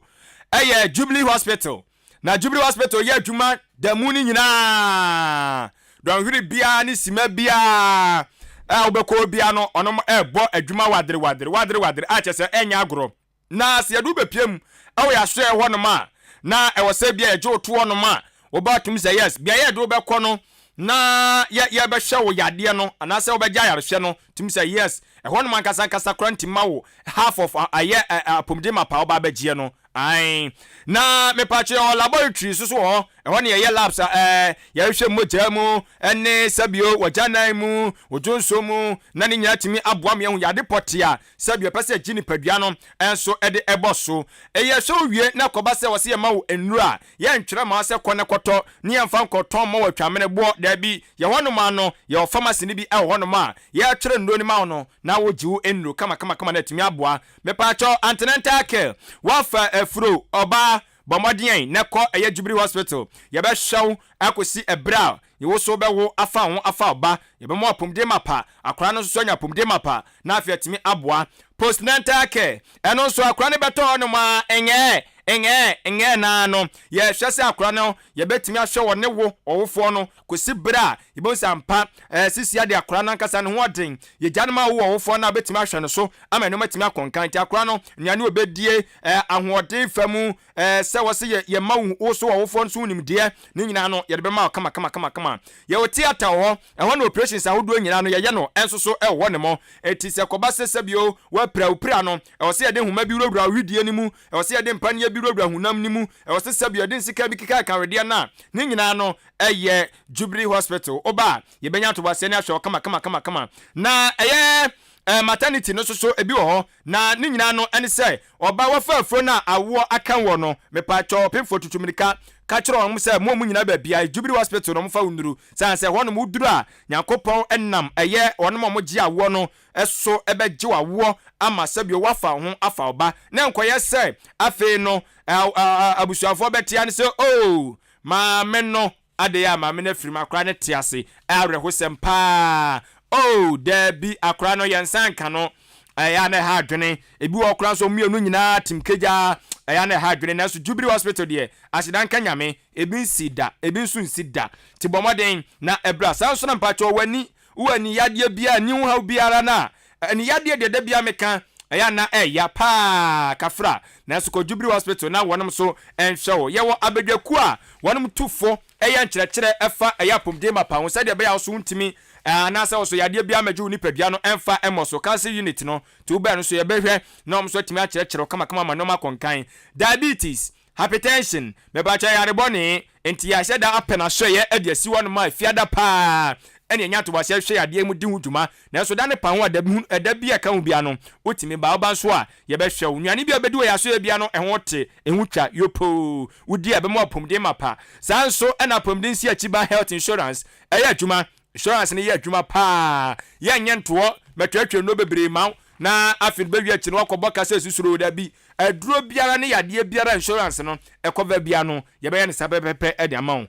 Ɛyɛ Jubilee Hospital. Na Jubilee Hospital yɛ adwuma da mu no nyinaa. Dɔnhwere biara ne sima biara a wobɛkɔ biara no, ɔnom ɛrebɔ adwuma wadere wadere wadere wadere a kyerɛ sɛ ɛnyɛ agorɔ. Na sɛ yɛde wo bɛpia mu ɛwɔ yɛasoɛɛ hɔnom a, na ɛwɔ sɛ bia yɛgye wo to hɔnom a, woba atum sɛ yes, beaeɛ yɛde wo bɛkɔ no na yɛ yɛbɛhwɛ wo yadeɛ no anaasɛ wobɛgye ayarehwɛ no, tum sɛ yes, ɛhɔnom ankasa ankasa koraa ntumi ma wo half of ayɛ apɔmuden mapa a woba abɛgyeɛ no. Ae. Na mepatwo yɛwɔ laboratory nso so wɔ hɔ. Ɛhɔ na yɛyɛ labs a ɛɛ yɛhwehwɛ mogya mu ɛne sɛbio wɔgyanan mu, odwonso mu na ne nyinaa tumi aboa ma yɛahu yade pɔtee a sɛbio ɛpɛ sɛ ɛgye nipadua no nso ɛde ɛbɔ so. Ɛyɛ hwɛ wo wie na ɛkɔba sɛ wɔsɛ yɛma wo nnuro a, yɛntwerɛ ma wo sɛ kɔ na kɔtɔ ne yɛmfa nkɔtɔn mma wo atwamene boɔ. Daabi, yɛ hɔnom ara no yɛwɔ pharmacy no bi ɛwɔ hɔnom a yɛtwerɛ nnuro no ma wo no na wogye wo nnuro kamakamakama na atumi aboa. Mepaakyɛw antenatal care woafa afuro ɔbaa bɔ mmɔden na kɔ ɛyɛ Jubilee hospital yɛbɛhwɛ wo akosi ɛberɛ a wo so wobɛwo afa wo ho afa wo ba yɛbɛma wo apomuden mapa akwadaa no nso so anya apomuden mapa na afei atumi aboa postnatal care ɛno nso akwadaa no bɛtɔ hɔ nom a ngɛɛ ngɛɛ ngɛɛ naa no yɛhwɛ sɛ akwadaa no yɛbɛtumi ahwɛ wɔ ne wo ɔwofoɔ no Kosi bere a yebehu sɛ ampa sisi ade akwadaa no ankasa ne ho ɔden. Yegya no ma wo ɔwofoɔ no a obetumi ahwɛ no so ama nneɛma atumi akɔ nkan. Nti akwadaa no, nnuane a obedie, ahoɔden fa mu, sɛ wɔse yɛ yɛma wo wo so ɔwofoɔ no so nimdeɛ, ne nyinaa no yɛde bɛma wo kama kama kama kama. Yɛwɔ theatre wɔ hɔ, ɛhɔ na operations ahodoɔ nyinaa no yɛyɛ no nso so wɔ hɔ nom. Enti sɛ ɛkɔba sɛ sɛbio woapira wo pira no, ɛwɔ sɛ yɛde nhoma bi wurawura wo wedeɛ no mu, ɛwɔ sɛ yɛde mpaneɛ bi. bi wurawura honam no mu, ɛwɔ sɛ sɛbi yɛde nsekan bi keka ka wedeɛ no a, ne nyinaa no ɛyɛ Jubilee Hospital. Woba a, yɛbɛnya ntoboaseɛ ne ahwɛ wo kama kama kama kama. Na ɛyɛ eh, maternity no nso so ebi wɔ hɔ, na ne nyinaa no ɛne sɛ ɔbaa wafa afuro no a awoɔ aka wɔ no, mepaakyɛw ɔpemfoɔ tutu mirika ka kyerɛ wɔn sɛ mo a mo nyinaa baabiara Jubilee Hospital na wɔmfa wo nnuru, sane sɛ hɔnom woduru a Nyankopɔn nam ɛyɛ wɔnom a wɔgye awoɔ no so bɛgye wo awoɔ ama sɛdeɛ woafa wo ho afa wo ba, na ɛnkɔyɛ sɛ afei no abusuafoɔ bɛtea no sɛ, Oo, maame no, adɛn a maame no afiri mu, akwadaa no te ase, awerɛhosɛm paa, oo, daabi, akwadaa no yɛnsan nka no, ɛyɛ a na ɛha adwene, ebi wɔ hɔ koraa nso wɔn mmienu nyinaa tim kagyaa, ɛyɛ a na ɛha adwene, nanso Jubilee Hospital deɛ, aseda nka Nyame, ebi nsii da, ebi nso nsi da, nti bɔ mmɔden na bra, saa nso na mpakyɛw w'ani Wowɔ aniyadeɛ biara, ani ho haw biara no a, aniyadeɛ deɛ da biara meka, ɛyɛ a na ɛya paa kafra, nanso kɔ Jubilee Hospital na wɔnom nso nhwɛ wo. Yɛwɔ abadwakuo a wɔnom tu fo yɛ nkyerɛkyerɛ ɛfa ɛyɛ apomuden mapa ho sɛdeɛ ɛbɛyɛ a wo so wontumi anaasɛ wo so yadeɛ biara mmɛgye wo nipadua no ɛmfa mmɔ so. Cancer unit no, nti wobɛn no nso yɛbɛhwɛ na wɔn nso atumi akyerɛkyerɛ wo kamakama ama nneɛma akɔ nkan. Diabetes, Hypertension, Mepakyɛ yare bɔne nti yɛahyɛ da apɛ n'asoɛeɛ de asi hɔ nom a fiada paa ɛne ɛnya ntoboaseɛ hwɛ yadeɛ mu di ho dwuma nanso da ne pa ho a ɛda bi a ɛka ho biara no wotumi ba woba nso a yɛbɛhwɛ wo nnuane bi a wobɛdi wɔ yɛn asoɛeɛ biara no ɛho te ɛho twa yopoo wodi a ɛbɛma wo apɔmuden mapa saa nso ɛna apɔmuden si akyi ba health insurance ɛyɛ adwuma insurance no yɛ adwuma paa yɛnyɛ ntoɔ mɛtwerɛtwerɛ nnuro bebree ma wo na afei no bɛwie akyi no wakɔbɔ ka sɛ susuro dabi Aduro biara ne yadeɛ biara insurance no cover biara no yɛbɛyɛ no saa pɛpɛpɛ de ama wo.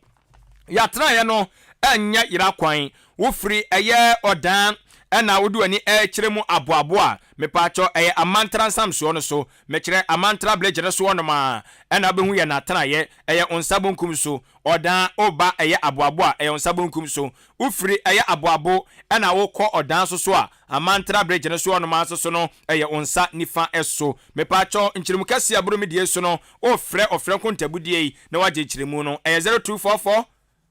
Yɛatenaeɛ no nyɛ yera kwan. Wofiri ɛyɛ ɔdan ɛna wode w'ani ɛrekyerɛ mu aboaboa a, mepaakyɛw ɛyɛ Amantra nsamsoɔ no so, mekyerɛ Amantra bridge no so hɔnom a ɛna wobɛhu yɛn atenaeɛ, ɛyɛ wo nsa bonkum so. Ɔdan woba ɛyɛ aboaboa a, ɛyɛ wo nsa bonkum so. Wofiri ɛyɛ aboabo ɛna wokɔ ɔdan so so a, Amantra bridge no so hɔnom ara nso so no, ɛyɛ wo nsa nifa so. Mepaakyɛw, nkyerɛmu kɛseɛ a ɛboro me deɛ yi so no, wofrɛ ɔfrɛ nkontabudie yi na woagye nkyerɛmu no. Ɛyɛ 0244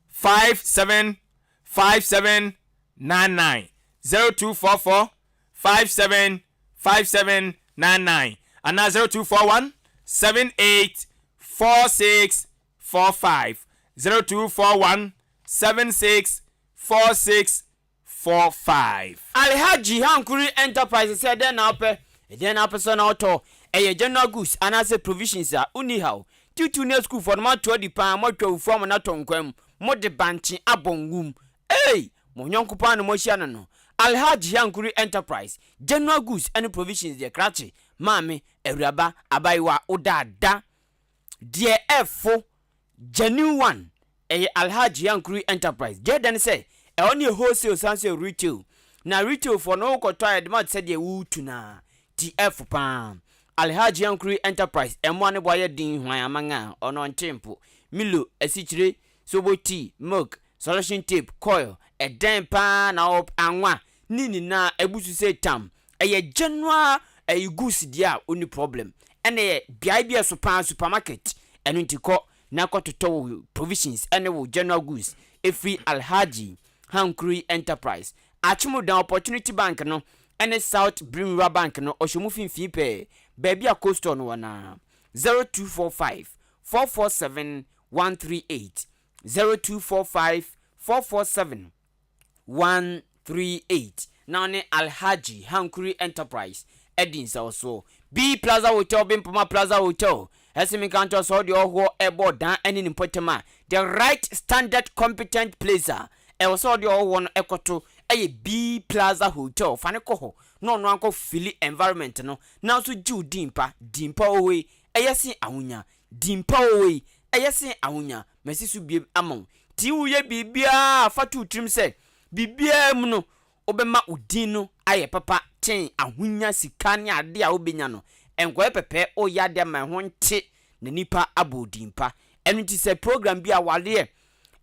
57 57 99, 0244 57 57 99, anaa 0241 78 46 45, 0241 76 46 45. Alhaji Hankuri Enterprises sɛ dɛn na wopɛ? Ɛdeɛn na wopɛ sɛ na wotɔ? Ɛyɛ general goods anaasɛ provisions a wonni haw. Titiriw ne asukuufoɔ no moato adi paa, moatwa awufoɔ ama no atɔ nkwan mu, mode bankye abɔ ngo mu. Ei! Mo yɔnko paa na moahyia no no. Alhaji Hankuri Enterprise, general goods ne provisions deɛ krakye, maame, awuraba, abayewa, wodaada. Deɛ ɛfo Genuine one, ɛyɛ Alhaji Yankuri Enterprise. Deɛ ɛda ne sɛ, ɛhɔ no yɛ wholesale san nso yɛ retail. Na retail foɔ no wokɔtɔ a yɛde ma wo te sɛ deɛ woretu no ara. Nti ɛfo pa ara. Alhaji Yankuri Enterprise, mmoa no bo ayɛ den hwan aman a, ɔno ɔnte mpo. Milo, asikyire, sobo tea, milk, solution tape, coil, ɛdɛn pa ara na wopɛ, anwa, ne nyinaa abu so sɛ tam. Ɛyɛ general ɛyi goods deɛ a wonni problem. Ɛna ɛyɛ beaeɛ bi a ɛso paa supermarket. Ɛno nti kɔ na kɔtotɔ wo provisions ɛne wo general goods ɛfiri Alhaji Hankuri Enterprise. Akyemodam Opportunity Bank no ɛne South Birimwura Bank no ɔhyɛ mu finfin pɛɛ baabi a cold store no wɔ no ara. 0245 447 138 0245 447 138 na ɔne Alhaji Hankuri Enterprise adi nsawɔsoɔ. B Plaza Hotel Bempoma Plaza Hotel ɛse menka nkyerɛ wo sɛ wode ɔhoɔ ɛbɔ ɔdan ɛne ne mpɔtam a, the right standard competent place a ɛwɔ sɛ wode ɔhoɔ no ɛkɔto ɛyɛ B Plaza Hotel. Fa no kɔ hɔ na ɔno ankɔ fili environment no na nso gye wo din pa. Din pa wɔ hɔ yi ɛyɛ sen ahonya. Din pa wɔ hɔ yi ɛyɛ sen ahonya. Masi so biem ama wo. Nti woyɛ biribiara a, fa to wo tirim sɛ, biribiara mu no, wobɛma wo din no ayɛ papa kyɛn ahonya, sika ne ade a wobɛnya no. Ɛnkɔyɛ pɛpɛɛ, woreyɛ ade ama ɛho nte na nnipa abɔ wo din pa. Ɛno nti sɛ program bi, awareɛ,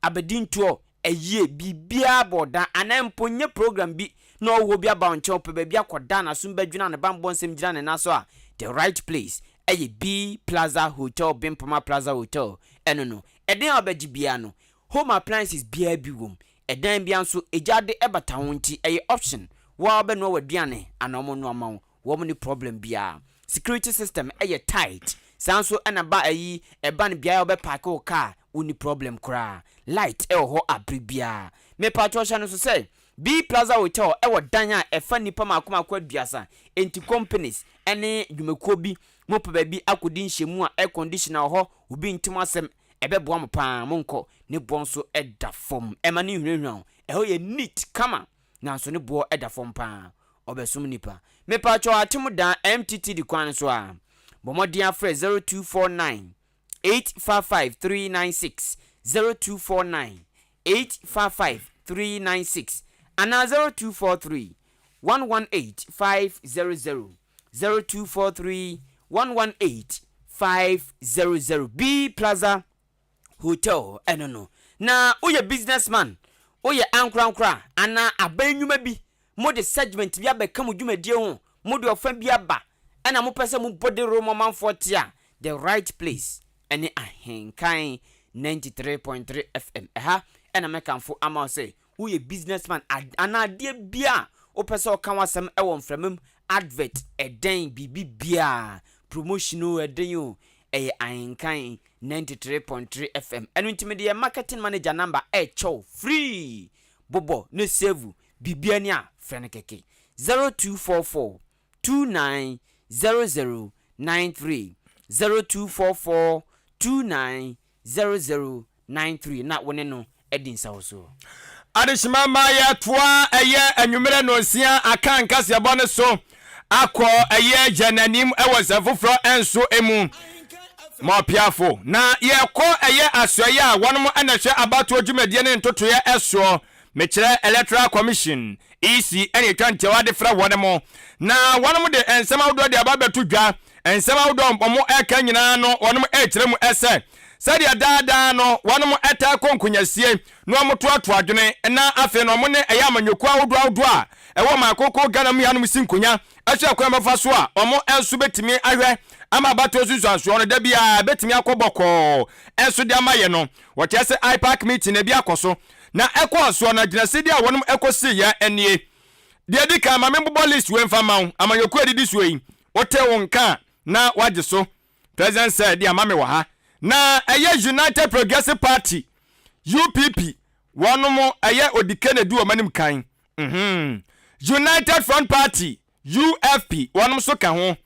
abadintoɔ, ayie, biribiara bɔ wo dan, anaa mpo nyɛ program bi na ɔhɔhoɔ bi aba wo nkyɛn, ɔpɛ baabi akɔda, n'asom bɛdwene a ne banbɔ nsɛm gyina ne nan so a, the right place ɛyɛ B Plaza Hotel, Bempoma Plaza Hotel, ɛno no. Ɛdan a wobɛgye biara no, home appliances biara bi wom. Ɛdan biara nso, egyaade bata ho nti ɛyɛ option. Wo ara wobɛnoa w'aduane anaa wɔnoa ma wo, wɔn nni problem biara. Security system yɛ tight. Saa nso na ba ayi ɛba no beaeɛ a wobɛ parke wo car wonni problem koraa. Light wɔ hɔ abere biara. Mepakyɛw hyɛ no nso sɛ B Plaza Hotel wɔ dan a ɛfa nnipa mmaako mmaako aduasa, enti companies ne dwumakuo bi mopɛ baabi akɔdi nhyiamu a air conditioner wɔ hɔ, obi nte mo asɛm, ɛbɛboa mo paa, monkɔ. Ne boɔ nso da fam, ɛma no nhwinahwina wo, ɛhɔ yɛ neat kama nanso ne boɔ da fam paa. Ɔbɛsom nnipa. Mepakyɛw Atem Dan MTTD kwan no so a, bɔ mmɔden afrɛ 0249 855 396, 0249 855 396 anaa 0243 118 500, 0243 118 500. B Plaza Hotel ɛno no. Na woyɛ business man, woyɛ ankorankoro a, anaa aban nnwuma bi, mode segment bi abɛka mo dwumadie ho, mode ɔfa bi aba, ɛna mopɛ sɛ mobɔ dawuro ma ɔmanfoɔ te a, the right place ɛne Ahenkan 93.3 FM. Ɛha ɛna mɛkamfo ama wo sɛ woyɛ business man anaa adeɛ biara a wopɛ sɛ ɔka w'asɛm ɛwɔ mframa mu, advert, ɛdɛn, biribi biara, promotion o, ɛdɛn o, Ɛyɛ Ahenkan 93.3 FM. Ɛno nti mede yɛn marketing manager number ɛrekyɛ wo free. Bobɔ na save biribiara ni a frɛ no kɛkɛ. 0244 29 00 93 0244 29 00 93 na wo ne no adi nsawosoɔ. Adehyema ma yɛtoa ɛyɛ anwummerɛ nonsia aka nkaseɛbɔ no so akɔ ɛyɛ yɛn anim wɔ nsɛm foforɔ nso mu. Ma ɔpiafo na yɛkɔ ɛyɛ asoɛeɛ a wɔnom na ɛhwɛ abatoɔ dwumadie ne ntotoeɛ soɔ Mekyerɛ Electoral Commission, EC, ɛna ɛtwa ntiawa de frɛ wɔn na wɔn de nsɛm ahodoɔ de aba abɛto dwa. Nsɛm ahodoɔ a wɔn ɛka nyinaa no wɔn ɛrekyerɛ mu sɛ sɛdeɛ daa daa no wɔn ɛtaa kɔ nkonyasie na wɔn toatoa adwene na afei no wɔn ne ɛyɛ amanyɔkuo ahodoɔ ahodoɔ a ɛwɔ ɔman kronkron Ghana mu hanom si nkonya ɛhwɛ kwan bɛfa so a wɔn nso bɛtumi ahwɛ ama abatoɔ nsunsuansoɔ no da biara bɛtumi akɔ bɔkɔɔ nso de ama yɛ no. Wɔkyerɛ sɛ IPAC meeting ebi akɔ so Na ɛkɔɔ soɔ no, agyinasɛdeɛ a wɔnom kɔsiiɛ nie. Deɛ ɛdi kan, ma membobɔ list wei mfa mma wo, amanyɔkuo a ɛdidi soɔ yi, wote wo nka a, na woagye so. President sɛ de ama me wɔ ha. Na ɛyɛ United Progressive Party, UPP, wɔnom ɛyɛ Odike na ɛdi wɔn anim kan. Mm-hmm. United Front Party, UFP, wɔnom nso ka ho.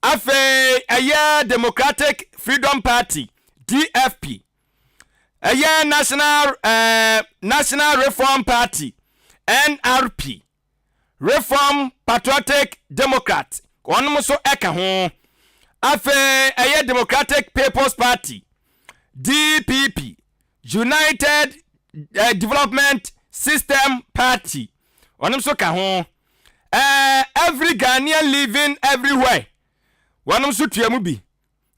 Afei ɛyɛ Democratic Freedom Party, DFP, Ɛyɛ National eh, National Reform Party, NRP, Reform Patriotic Democrat, wɔnom nso ɛka ho. Afei ɛyɛ Democratic People's Party, DPP, United eh, Development System Party, wɔnom nso ka ho. Eh, every Ghanaian living everywhere, wɔnom nso tua mu bi.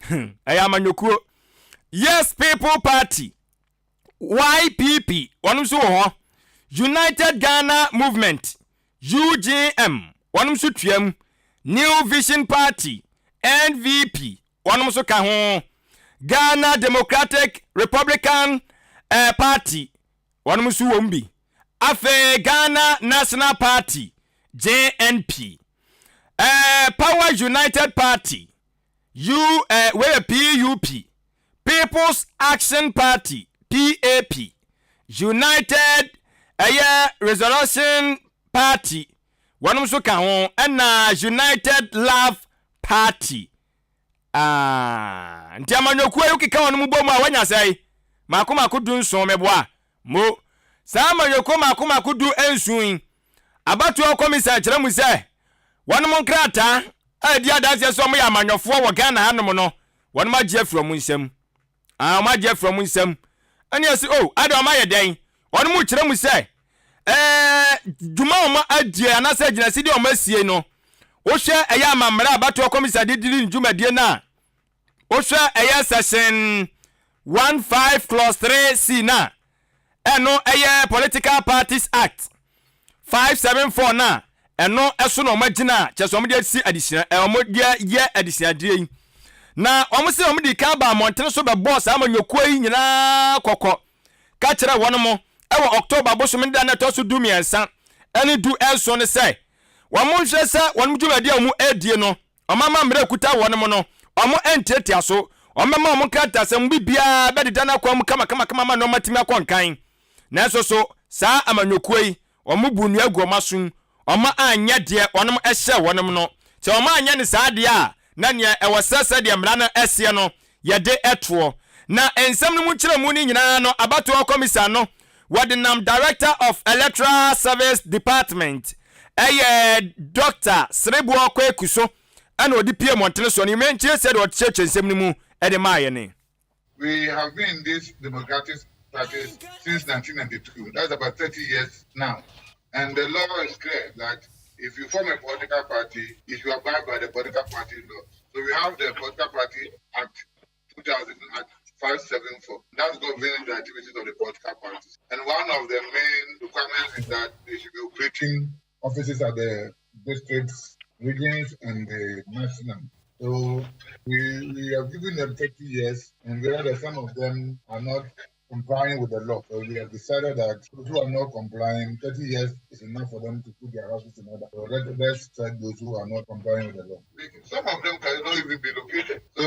Ɛyɛ amanyɔkuo. Yes People Party, YPP, wɔn nso wɔ hɔ. United Ghana Movement, UGM, wɔn nso tuam. New Vision Party, NVP, wɔn nso ka ho. Ghana Democratic Republican eh, Party, wɔn nso wɔm bi. Afei Ghana National Party, JNP, eh, Power United Party, U eh, wei yɛ PUP, People's Action Party, PAP, United ɛyɛ Resurrection Party, wɔnom nso ka ho, ɛna United Love Party. Ah, nti amanyɔkuo yi wokeka wɔn mu bɔ mu a wɔanya sɛe mako mako dunson meboa mo saa amanyɔkuo mako mako du nson yi Abatoɔ kɔmisa kyerɛ mu sɛ wɔnom nkrataa a ɛdi adanseɛ sɛ wɔyɛ amanyɔfoɔ wɔ Ghana hanom no, wɔnom agye afiri wɔn nsam. Ah, wɔn agye afiri wɔn nsam. Ɛne ɛse, oh, adɛn wɔn ayɛ dɛn? Wɔnom kyerɛ mu sɛ, ɛɛ, dwuma a wɔn adie anaasɛ agyinasidi a wɔn asie no, wohwɛ ɛyɛ amammerɛ a abatoɔ kɔmisa de didi ne dwumadie no a, Wohwɛ ɛyɛ section one five clause three C no a, ɛno ɛyɛ Political Parties Act 574 no a, ɛno ɛso na wɔagyina a kyerɛ sɛ wɔde asi adesua ɛ wɔde yɛ adesuadeɛ yi. Na wɔn sɛ wɔn de kan ba mmɔntene so bɛbɔɔ saa amanyɔkuo yi nyinaa kɔkɔ ka kyerɛ wɔn mo ɛwɔ October bosome da na ɛtɔ so du mmiɛnsa ɛne du nson no sɛ wɔn nhwɛ sɛ wɔn dwumadi a wɔn redie no Wɔn amammerɛ a ɛkuta wɔn no, Wɔn ntiatia so, wɔbɛma wɔn nkrataasɛm biribiara bɛdeda n'akwan mu kamakamakama ma nneɛma atumi akɔ nkan. Nanso so saa amanyɔkuo yi, wɔbu nnua gu wɔn asom, wɔn anyɛ deɛ wɔn hyɛɛ wɔn no? Sɛ wɔn anyɛ no saa deɛ a, na neɛ ɛwɔ sɛ sɛdeɛ mmara no seɛ no, yɛde toɔ. Na nsɛm no mu nkyerɛmu no nyinaa no, abatoɔ kɔmisa no, wɔde nam Director of Electoral Service Department, ɛyɛ Dɔkta Sereboɔ Kwaku so ɛna ɔde pue mmɔntene soɔ no, yɛntie sɛdeɛ ɔkyerɛkyerɛ nsɛm no mu de maa yɛn. We have been in this democratic practice since 1992. That's about 30 years now. And the law is clear that if you form a political party, you should abide by the political party law. So we have the Political Party Act 2000 Act 574. That's governing the activities of the political parties. And one of the main requirements is that they should be operating offices at the districts, regions, and the national. So we, we have given them 30 years, and we that some of them are not complying with the law. So we have decided that those who are not complying, 30 years is enough for them to put their houses in order. So let, let's strike those who are not complying with the law. Some of them cannot even be located. So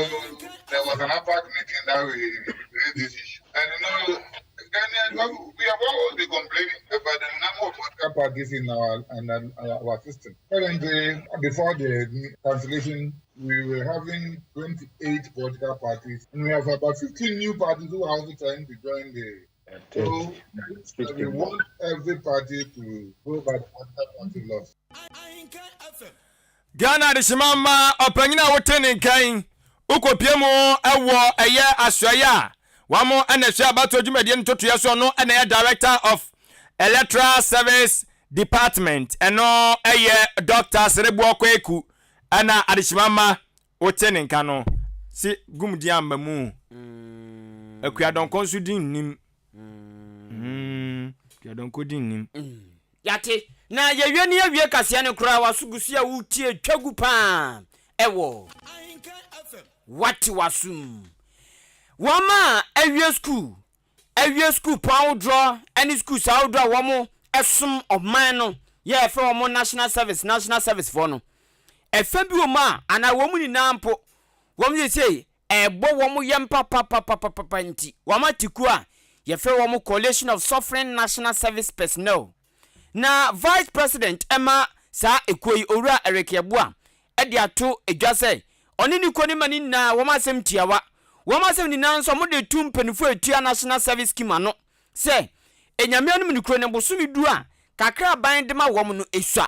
there was an APAC meeting that we raised this issue. And you know, Ghanaians, we have always been complaining about the number of political parties in our, in our, our system. Currently, before the cancellation, we were having 28 political parties, and we have about 15 new parties who are also trying to join the. So we want every party to go by the political party laws. Ghana adehyema mma ɔpanyin a wote ne nka yi wokɔpie mu wɔ ɛyɛ asoɛeɛ a wɔn na ɛhwɛ abatoɔ dwumadie no ntotoeɛ so no na ɛyɛ Director of Electoral Service Department ɛno ɛyɛ Dr. Sereboɔ Kwaku ɛna adehyema mma wote ne nka no si gum din amma mu Akuadɔnkɔ nso din nnim mm, Akuadɔnkɔ din nnim. Yɛate. Na yɛwie ne yɛwie kaseɛ no koraa w'aso gu so a wotie twa gu paa ɛwɔ wate w'asom. Wɔn a awie sukuu, awie sukuu pɔn ahodoɔ ne sukuus ahodoɔ a wɔn ɛsom ɔman no yɛ yɛfrɛ wɔn national service national service foɔ no ɛfɛ bi wɔ mu a anaa wɔn nyinaa mpo wɔn sesei ɛrebɔ wɔn yam papapapapapa nti, wɔate kuo a yɛfrɛ wɔn Coalition of Suffering National Service Personnel. Na Vice President ma saa ekuo yi, Owura Eric Yeboah de ato dwa sɛ ɔne ne kuo no ma no nyinaa wɔn asɛm tiawa. Wɔn asɛm nyinaa nso wɔde reto mpanimfoɔ a ɛtua National Service Scheme ano sɛ Nyame anom nokorɛ no bosome du a kakra aban de ma wɔn no sua.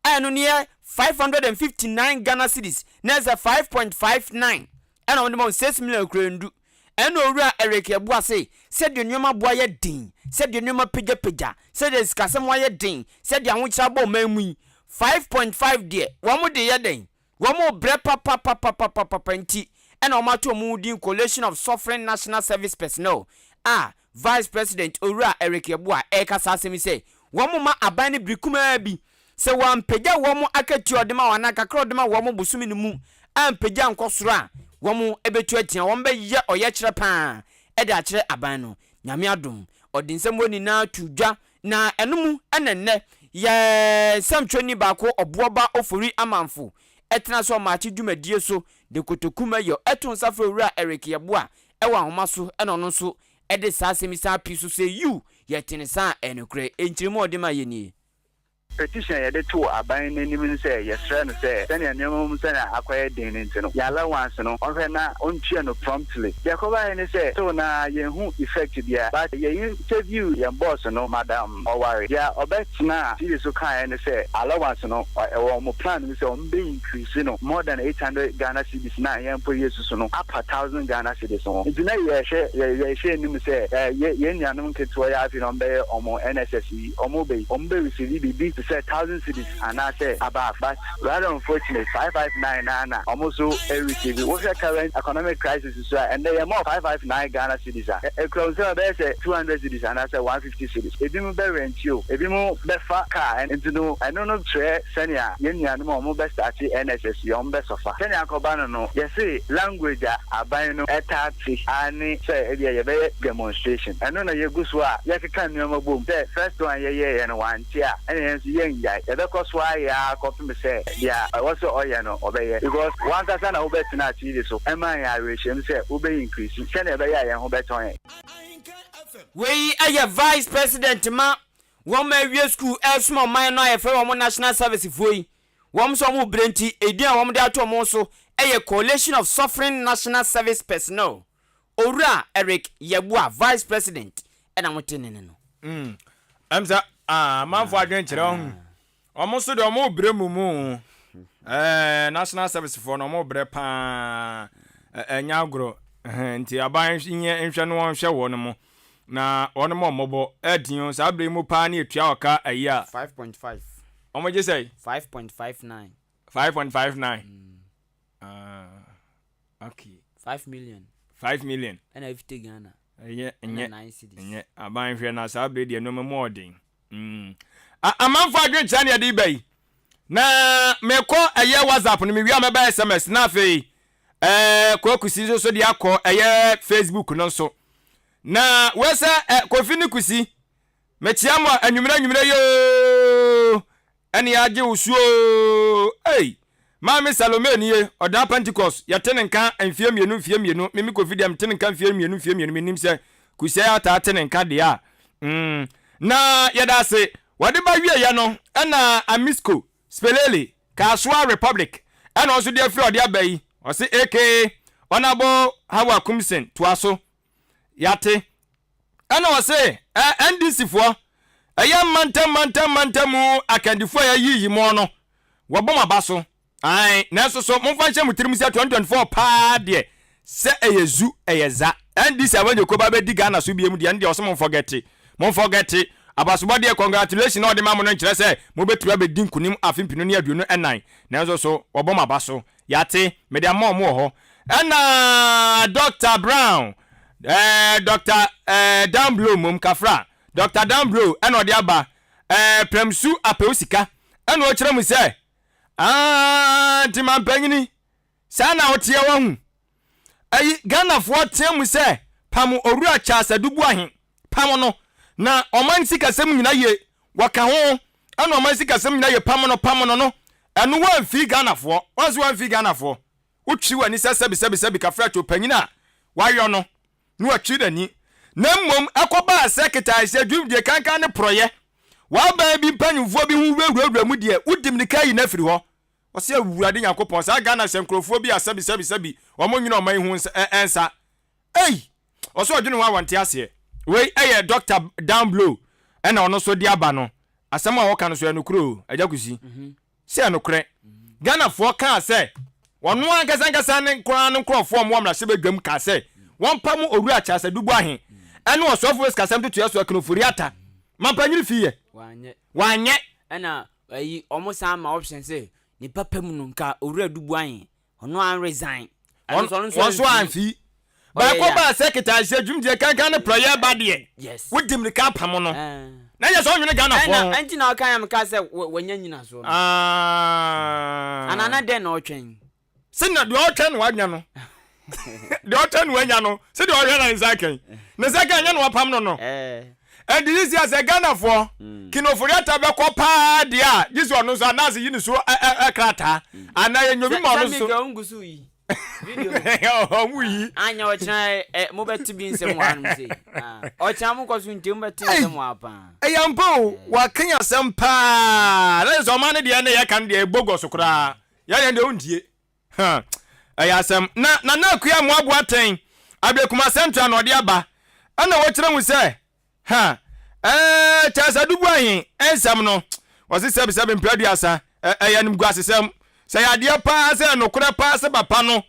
a ɛno no yɛ 559 Ghana cedis na ɛsɛ 5.59 ɛna wɔde ma wɔn 6 million kura ndu. Ɛna owura Eric Yeboah se sɛdeɛ nneɛma bo ayɛ den, sɛdeɛ nneɛma pagyapagya, sɛdeɛ sikasɛm ayɛ den, sɛdeɛ ahokyerɛ abɔ ɔman mu yi, 5.5 deɛ wɔn de yɛ dɛn? Wɔn rebrɛ papapapapapapa nti ɛna wɔn ato wɔn din Coalition of Suffering National Service Personnel a Vice President Owura Eric Yeboah reka saa asɛm yi sɛ wɔn mma aban no bere kumaa bi sɛ wɔampagya wɔn akatua a ɔde ma wɔn anaa kakra a ɔde ma wɔn bosome no mu ampagya ankɔ soro a wɔn bɛtu atua, wɔn bɛyɛ ɔyɛkyerɛ paa de akyerɛ aban no. Nyame adom ɔde nsɛm wɔ nyinaa too dwa na ɛno mu na nnɛ yɛn nsɛmtwerɛni baako Ɔboɔba Ofori Amanfo tena so ɔmaakye dwumadie so de kotoku mɛyɔ to nsa frɛ Owura Eric Yeboah wɔ ahoma so na ɔno nso de saa asɛm yi san pii so sɛ, Yiw, yɛte ne saa a, ɛyɛ nokorɛ. Nkyerɛmu a ɔde ma yɛn nie. Petition a yɛde too aban no anim ne sɛ yɛsrɛ no sɛ sɛnea nneɛma mu sɛnea akɔyɛ den no nti no, yɛn allowance no ɔnhwɛ na ɔntua no promptly. Deɛ ɛkɔbaeɛ ne sɛ till now yɛnhu effect biara but yɛ interview yɛn boss no Madam Ɔware. Deɛ ɔbɛtenaa TV so kaeɛ ne sɛ allowance no ɛwɔ wɔn plan mu sɛ wɔbɛ increase no more than 800 Ghana cedis no a yɛn mpo yɛsusu no apa thousand Ghana cedis ho. Nti na yɛhwɛ yɛhwɛ anim sɛ yɛn nuanom nketewa yi afei na wɔbɛyɛ wɔn NSS yi wɔn bɛ wɔn bɛ receive biribi te sɛ thousand cedis anaasɛ above but rather unfortunate 559 naa na wɔn nso receive. Wohwɛ current economic crisis so a ɛnnɛ yɛma wo 559 Ghana cedis a ɛkura wo nsam a ɛbɛyɛ sɛ 200 cedis anaasɛ 150 cedis. Ebinom bɛ rent o, ebinom bɛfa car nti no ɛno no kyerɛ sɛnea yɛn nuanom a wɔn bɛ starte NSS yi wɔn bɛ sɔfa. Sɛnea akɔba no no yɛse language a aban no taa te ara ne sɛ ebia yɛbɛyɛ demonstration. Ɛno na yɛgu so a yɛkeka nneɛma bom sɛ first one yɛyɛeɛ no wɔante a ɛna yɛn nso. Yɛnnyae. Yɛbɛkɔ so ayɛ ara kɔpem sɛ deɛ ɛwɔ sɛ ɔyɛ no ɔbɛyɛ. Because w'ankasa na wobɛtenaa TV so maa yɛn awerɛhyɛmu sɛ wobɛ increase sɛdeɛ ɛbɛyɛ a yɛn ho bɛtɔ yɛn. Wei yɛ Vice President ma wɔn a awie sukuu resoma ɔman no a yɛfrɛ wɔn National Service foɔ yi. Wɔn nso wɔn rebrɛ nti edin a wɔde ato wɔn so yɛ Coalition of Suffering National Service Personnel. Owura Eric Yeboah, Vice President na mote ne nne no. Mm, ɛm sɛ ah, amanfoɔ adwene kyerɛ ɔho. Ɔmo nso deɛ ɔmo brɛ mu mu. Ɛɛ, national service foɔ no ɔmo brɛ paa. Ɛnyɛ agorɔ. Nti aban nyɛ nhwɛ no wɔnhwɛ wɔn mo. Na wɔn mo mmɔbɔ. Ɛdin o, saa berɛ yi mu paa ne etua ɔka ayi a. 5.5. Ɔmo gye sɛn? 5.59. 5.59. Ah, okay. 5 million. 5 million. Ɛna 50 Ghana. Ɛnyɛ, ɛnyɛ, ɛnyɛ. Aban hwɛ na saa bere deɛ nneɛma mu ɔden. Mm. Amanfo adwenkyerɛ ne ɛde ba yi. Na mekɔ ɛyɛ WhatsApp no mewie a mɛba SMS na afei ɛɛ Kwakusi nso so de akɔ ɛyɛ Facebook no nso. Na wei sɛ ɛ Kofi ne Kusi mekyia mo anwummerɛ anwummerɛ yoo. Ɛne agye wo su oo ei. Maame Salome nie, ɔdaa Pentecost, yɛte ne nka mfeɛ mmienu mfeɛ mmienu, me me Kofi deɛ mete ne nka mfeɛ mmienu mfeɛ mmienu, mennim sɛ Kusiae ataa te ne nka deɛ a, mm. Na yɛda ase, wɔde ba wieɛ no ɛna Amisco Spelele, Kasoa Republic, ɛna ɔnso de afiri a ɔde aba yi, ɔse aka Honourable Hawa Kumsin, toa so, yɛate. Ɛna ɔse ɛ NDC foɔ ɛyɛ mantam mantam mantam mu akandifoɔ a yɛayiyi mo no wɔbɔ mo aba so ae nanso so momfa nhyɛ mo tirim sɛ 2024 paa deɛ sɛ ɛyɛ zu ɛyɛ za NDC amanyɔkuo ba bɛdi Ghana so biom deɛ ɛno deɛ ɔse momfɔgɛte momfɔgɛte abasobɔdeɛ congratulation na ɔde ma mo no nkyerɛ sɛ mobɛtumi abɛdi nkunim afe mpinu ne 24 nanso so wɔbɔ mo aba so Yɛate, mede ama wɔn wɔ hɔ. Ɛna Doctor Brown, ɛɛ Doctor ɛɛ Danblow mmom, kafra, Doctor Danblow ɛna ɔde aba, ɛɛ Prɛmsu Apew Sika, ɛna ɔkyerɛ mu sɛ, Aah, nti mampanyini, saa na woteɛ wahu. Ayi, Ghanafoɔ tea mu sɛ, pam Owura Charles Adu Boahe, pam no, na ɔman sikasɛm nyina ye, Wɔka ho ɛna ɔman sikasɛm nyina yɛ pam no pam no no ɛno wamfii Ghanafoɔ wanse wamfii Ghanafoɔ wotwi w'ani sɛ sɛbi sɛbi sɛbi kafra kye ɔpanyin a wayɔ no na watwi n'ani na mmom ɛkɔbaa sɛ ketaehyɛ dwumdie kankan ne porɔyɛ w'aban bi mpanyinfoɔ bi ho wurawurawura mu deɛ wodi mirika ayi no afiri hɔ ɔse awurade Nyankopɔn saa Ghana hyɛ nkurɔfoɔ bi a sɛbi sɛbi sɛbi wɔn nwene ɔman yi ho nsa Ei! Ɔsɛ ɔdwene ho a wɔnte aseɛ. Wei yɛ Doctor Down Blow ɛna ɔno nso de aba no. Asɛm a ɔka no so ɛyɛ nokorɛ o, Agya Kusi. Sɛ ɛyɛ nokorɛ. Ghanafoɔ kaa sɛ, ɔno ankasa ankasa ne nko ara ne nkorɔfoɔ a wɔwɔ mmarahyɛbadwam kaa sɛ wɔmpamo Owura Charles Adu Boahen ɛne Ɔsoafoɔ Sikasɛm Ntotoeɛ so Akin Ofori Atta. Mampanyini fii yɛ. Wanyɛ. Wanyɛ. Ɛna ayi wɔn san ma option sɛ ne papa mu no nka Owura Adu Boahen Ɔno an resign. Ɛno nso ɔno nso Wɔn nso amfi. Baako baa sɛ ketahyɛ dwumdie kankan ne prɔyɛ ba deɛ. Yes. Wodi mirika apamo no. Na nyɛ sɛ ɔnwene Ghanafoɔ ho. Ɛna ɛnti na ɔka yɛ meka sɛ wanya nyinasoɔ no. Anaa na dɛn na ɔtwɛn? Sɛ na deɛ ɔtwɛn na wanya no. Deɛ ɔtwɛn na wanya no. Sɛ deɛ ɔhwɛ na ne nsa kan. Ne nsa kan nyɛ na wapam no no. Ɛnti sisi a sɛ Ghanafoɔ Ken Ofori-Atta bɛkɔ paa deɛ a gye sɛ ɔno nso anaase yi ne so krataa anaa yɛnya obi ma ɔno nso. Sɛ Miguel ngu so yi video no. Ɔmo yi. Anya ɔkyena ɛ mobɛte bi nsɛm wɔ hanom sei. Ɔkyena mokɔ so nti mobɛte nsɛm wɔ ha paa. Ɛyɛ ampa o, waka asɛm paa. Na kyerɛ sɛ ɔman no deɛ ne yɛka no deɛ ɛbɔ gɔ so koraa. Yɛn deɛ deɛ wontie. Huh, ɛyɛ asɛm. Na Nana Akua Amoah Boateng, Ablekuma Central na ɔde aba, ɛna wɔkyerɛ mu sɛ, huh, ɛɛ, Charles Adu Boahen nsɛm no, ɔse sɛbesɛbe mprɛ aduasa, ɛ, ɛyɛ animguasesɛm. Sɛ ɛyɛ adeɛ paa sɛ ɛyɛ nokorɛ paa sɛ papa no,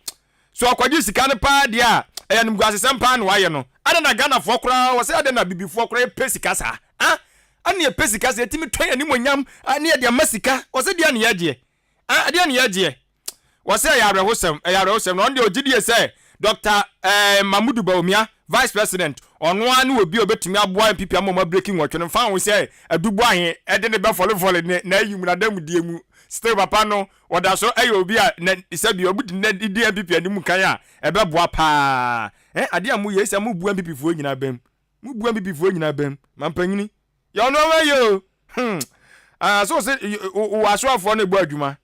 sɛ ɔkɔgye sika no paa deɛ a, ɛyɛ animguasesɛm paa na wayɛ no. Adɛn na Ghanafoɔ koraa, wɔse adɛn na Abibifoɔ koraa yɛpɛ sika saa? Ah, adɛn na yɛpɛ sika saa, yɛtumi tɔn yɛn animuonyam ne yɛde ama sika, wɔse deɛn na yɛgyeɛ? Ah, ɛdeɛn ne yɛgyeɛ? Wɔse ɛyɛ awerɛhosɛm, ɛyɛ awerɛhosɛm. Na ɔno deɛ ɔgye die sɛ Doctor eh, Mamudu Bawumia, Vice President, ɔno ara ne obi a ɔbɛtumi aboa NPP ama wɔn abreki nwɔtwe no, mfa ho sɛ Adu Boahe de ne bɛfɔlefɔle ne n'ayi mu, n'adanmudeɛ mu. Still papa no, ɔda so yɛ obi a na sɛbi ɔmo di di NPP anim kan a, ɛbɛboa paa. Eh, adeɛ a moyɛ yi sɛ mobu NPP foɔ nyinaa bam. Mobu NPP foɔ nyinaa bam. Mampanyini, yɛ ɔno ara yɛ o. Hmm. Ah, so se wɔ asoafoɔ no bɔ adwuma.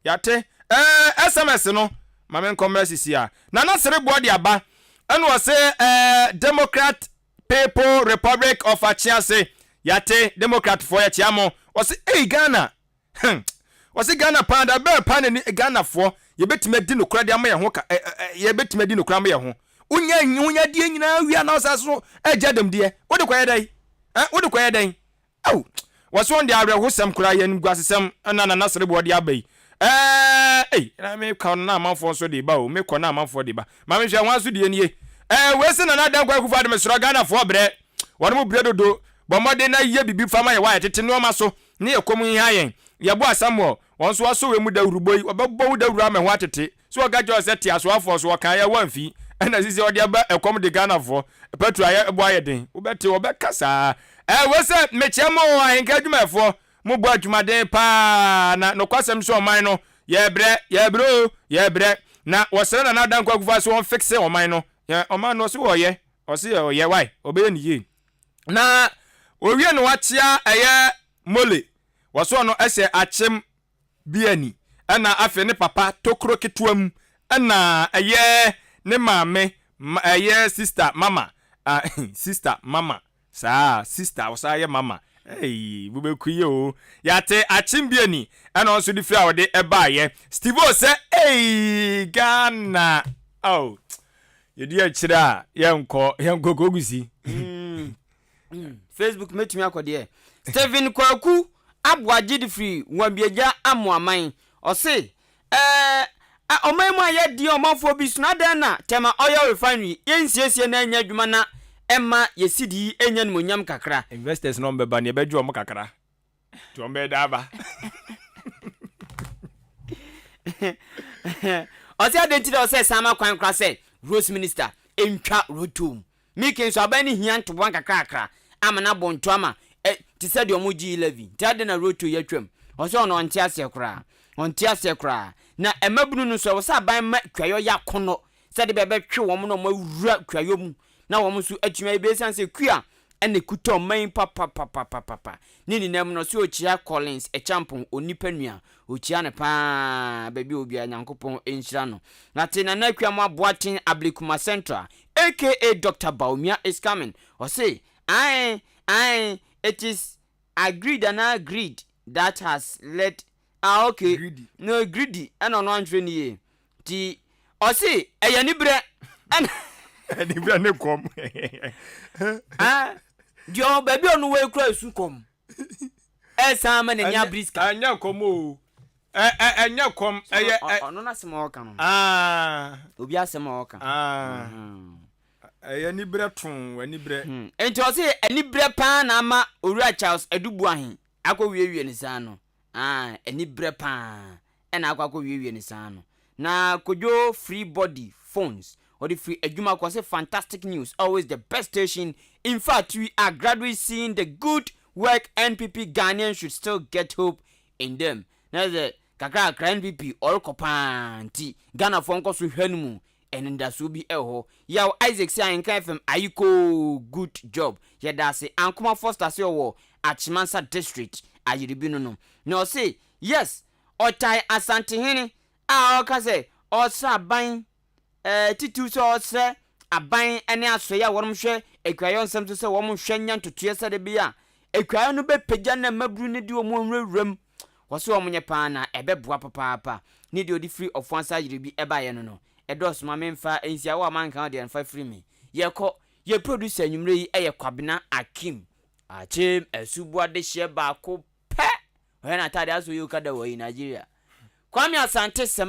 Yɛate. Ɛɛ, SMS no, ma me nkɔmmra sisi a. Nana Sereboɔ de aba, ɛna ɔse, ɛɛ, Democrat People Republic of Akyease. Yɛate, Democratfoɔ yɛkyea mo. Ɔse, ei Ghana, hmm, ɔse Ghana paa, da bɛn paa na ni Ghanafoɔ yɛbɛtumi adi nokorɛ de ama yɛn ho ka, ɛ, ɛ, yɛbɛtumi adi nokorɛ ama yɛn ho. Wonya nhonyadeɛ nyinaa wie a na ɔsan so ɛgye adamdeɛ. Wode kɔyɛ dɛn? Ɛ, wode kɔyɛ dɛn? Ao! Wɔse wɔn deɛ awerɛhosɛm koraa yɛ animguasesɛm na Nana Sereboɔ de aba yi. Ɛɛ ei, na me kɔ na amanfoɔ nso de ba o, me kɔ na amanfoɔ de ba. Ma me hwɛ hwan nso deɛ nie. Ɛɛ wei se Nana Dankwa Akufo Addo mesrɛ Ghanafoɔ brɛ, wɔn mo brɛ dodo, bɔ mmɔden na yɛ biribi fa ma yɛ wɔ a yɛtete nnoɔma so ne yɛ kɔm nha yɛn. Yɛboa Samuel, wɔn nso asɔ wei mu dawurubɔ yi, wɔbɛbɔ wo dawuro ama ɛho atete. So ɔka kyerɛ wo sɛ te asoafoɔ so ɔkaa yɛ wamfi ɛna sisi ɔde aba ɛkɔm de Ghanafoɔ petrol ayɛ ɛbɔ ayɛ den wobɛte ɔbɛka saa ɛwɔ sɛ mekyɛ mo ahenka adwumayɛfoɔ mo bɔ adwumaden paa na nokwasɛm sɛ ɔman no yɛbrɛ yɛbrɛ o yɛbrɛ na wɔsrɛ Nana Dankwa Akufo sɛ wɔn fixe ɔman no yɛ ɔman no ɔse ɔyɛ ɔse ɔyɛ why ɔbɛyɛ ne yie na owie no wakyea ɛyɛ mole wɔso ɔno ɛhyɛ akyem bi ani, ɛna afei ne papa tokuro ketewa mu, ɛna ɛyɛ ne maame, ɛyɛ sister mama, ah, sister mama, saa, sister, ɔsan yɛ mama, ei, wobɛku yɛ o, yɛate akyem bi ani, ɛna ɔnso de firi a ɔde ɛbaayɛ, Steve O sɛ, ei, Ghana, oh, yɛdi akyire a, yɛnkɔ, yɛnkɔ kogusi. Mm. Facebook mɛtumi akɔ deɛ. Stephen Kwaku Aboagye de firi Nwabiagya Amoaman. Ɔse, Ɛɛ, ɔman mu a yɛdeɛ ɔmanfoɔ bi so no adɛn na Tema Oil Refinery yɛnsiesie na ɛnyɛ adwuma na ɛmma yɛ cedi yi ɛnya animuonyam kakra. Investors no ɔmbɛba no yɛbɛgye ɔmo kakra nti ɔmo bɛyɛ dɛ aba. Ɔse adɛn nti na ɔsɛ san ma kwan koraa sɛ Rose Minister ntwa road toll mu. Mike nso aban no hia ntoboa nkakrakra ama no abɔ nto ama ɛ te sɛ deɛ wɔn gye levy nti adɛn na road toll yi atwam? Ɔsɛ ɔno ɔnte aseɛ koraa ɔnte aseɛ koraa na mmabunu no nso ɛwɔ sɛ aban ma kuayɔ yɛ akɔnnɔ sɛde bɛ bɛtwe wɔn na wɔn awura kuayɔ mu na wɔn nso atumi ayɛ bi ɛsiane sɛ kua ɛna ɛkuta ɔman yi papapapapapa ne nyinaa mu no ɔsɛ ɔkyia Collins Acheampong onipa nua ɔkyia no paa baabi a obiara Nyankopɔn nhyira no na te Nana Akua mo aboaten Ablekuma Central aka Doctor Bawumia is coming ɔse ae ae it is agreed anaa greed that has led ah ok Greedy. no greedy ɛna ɔno antwerɛ ne yie nti ɔse ɛyɛ aniberɛ ɛna Aniberɛ ne kɔm. ah deɛ ɔ baabi a ɔno wɔ ekura esu kɔm ɛsan ama n'ani abere sika. Ɛnyɛ kɔm o. Ɛ ɛ ɛnyɛ kɔm ɛyɛ ɛ. Ɔno n'asɛm a ɔka no. Aa. Obi asɛm a ɔka. Aa. Ɛyɛ anibrɛ too anibrɛ. Hmm. Nti ɔse anibrɛ paa na ama Owura Charles Adu Boahen akɔ wiewie ne saa no. Aa anibrɛ paa ɛna akɔ akɔ wiewie ne saa no. Na Kojo Free Body phones ɔde firi adwuma kɔ ɔse fantastic news always the best station infact we are gradually seeing the good work NPP Ghanaians should still get hope in them na sɛ kakrakra NPP ɔrekɔ paa nti Ghanafoɔ nkɔ so hwɛ no mu anidasoɔ bi ɛwɔ hɔ Yaw Isaac sɛ Ahenka FM ayikoo good job yɛdaase Ankoma Foster sɛ ɔwɔ Akyemansa district Ayiribi no no na ɔse yes ɔtae Asantehene a ɔka sɛ ɔresrɛ aban titiriw sɛ ɔresrɛ aban ne asoɛe a wɔhwɛ akuayɔ nsɛm so sɛ wɔnhwɛ nyɛ ntotoeɛ sɛdeɛ ɛbɛyɛ a akuayɔ no bɛpagya na mmabunu no de wɔn nwura wuram. Wɔse wɔnyɛ paa na ɛbɛboa papaapa. Ne deɛ ɔde firi Ɔfoansa yere bi baeɛ no no, ɛdɔɔso ma memfa nsia wo a manka wo deɛ mfa firi me. Yɛkɔ. Yɛ producer anwummerɛ yi yɛ Kwabena Akim. Akyem Asuboa dehyeɛ baako pɛ. Ɔyɛ n'atadeɛ asɛ ɔyɛ okada wɔ yi Nigeria. Kwame Asante Sɛm.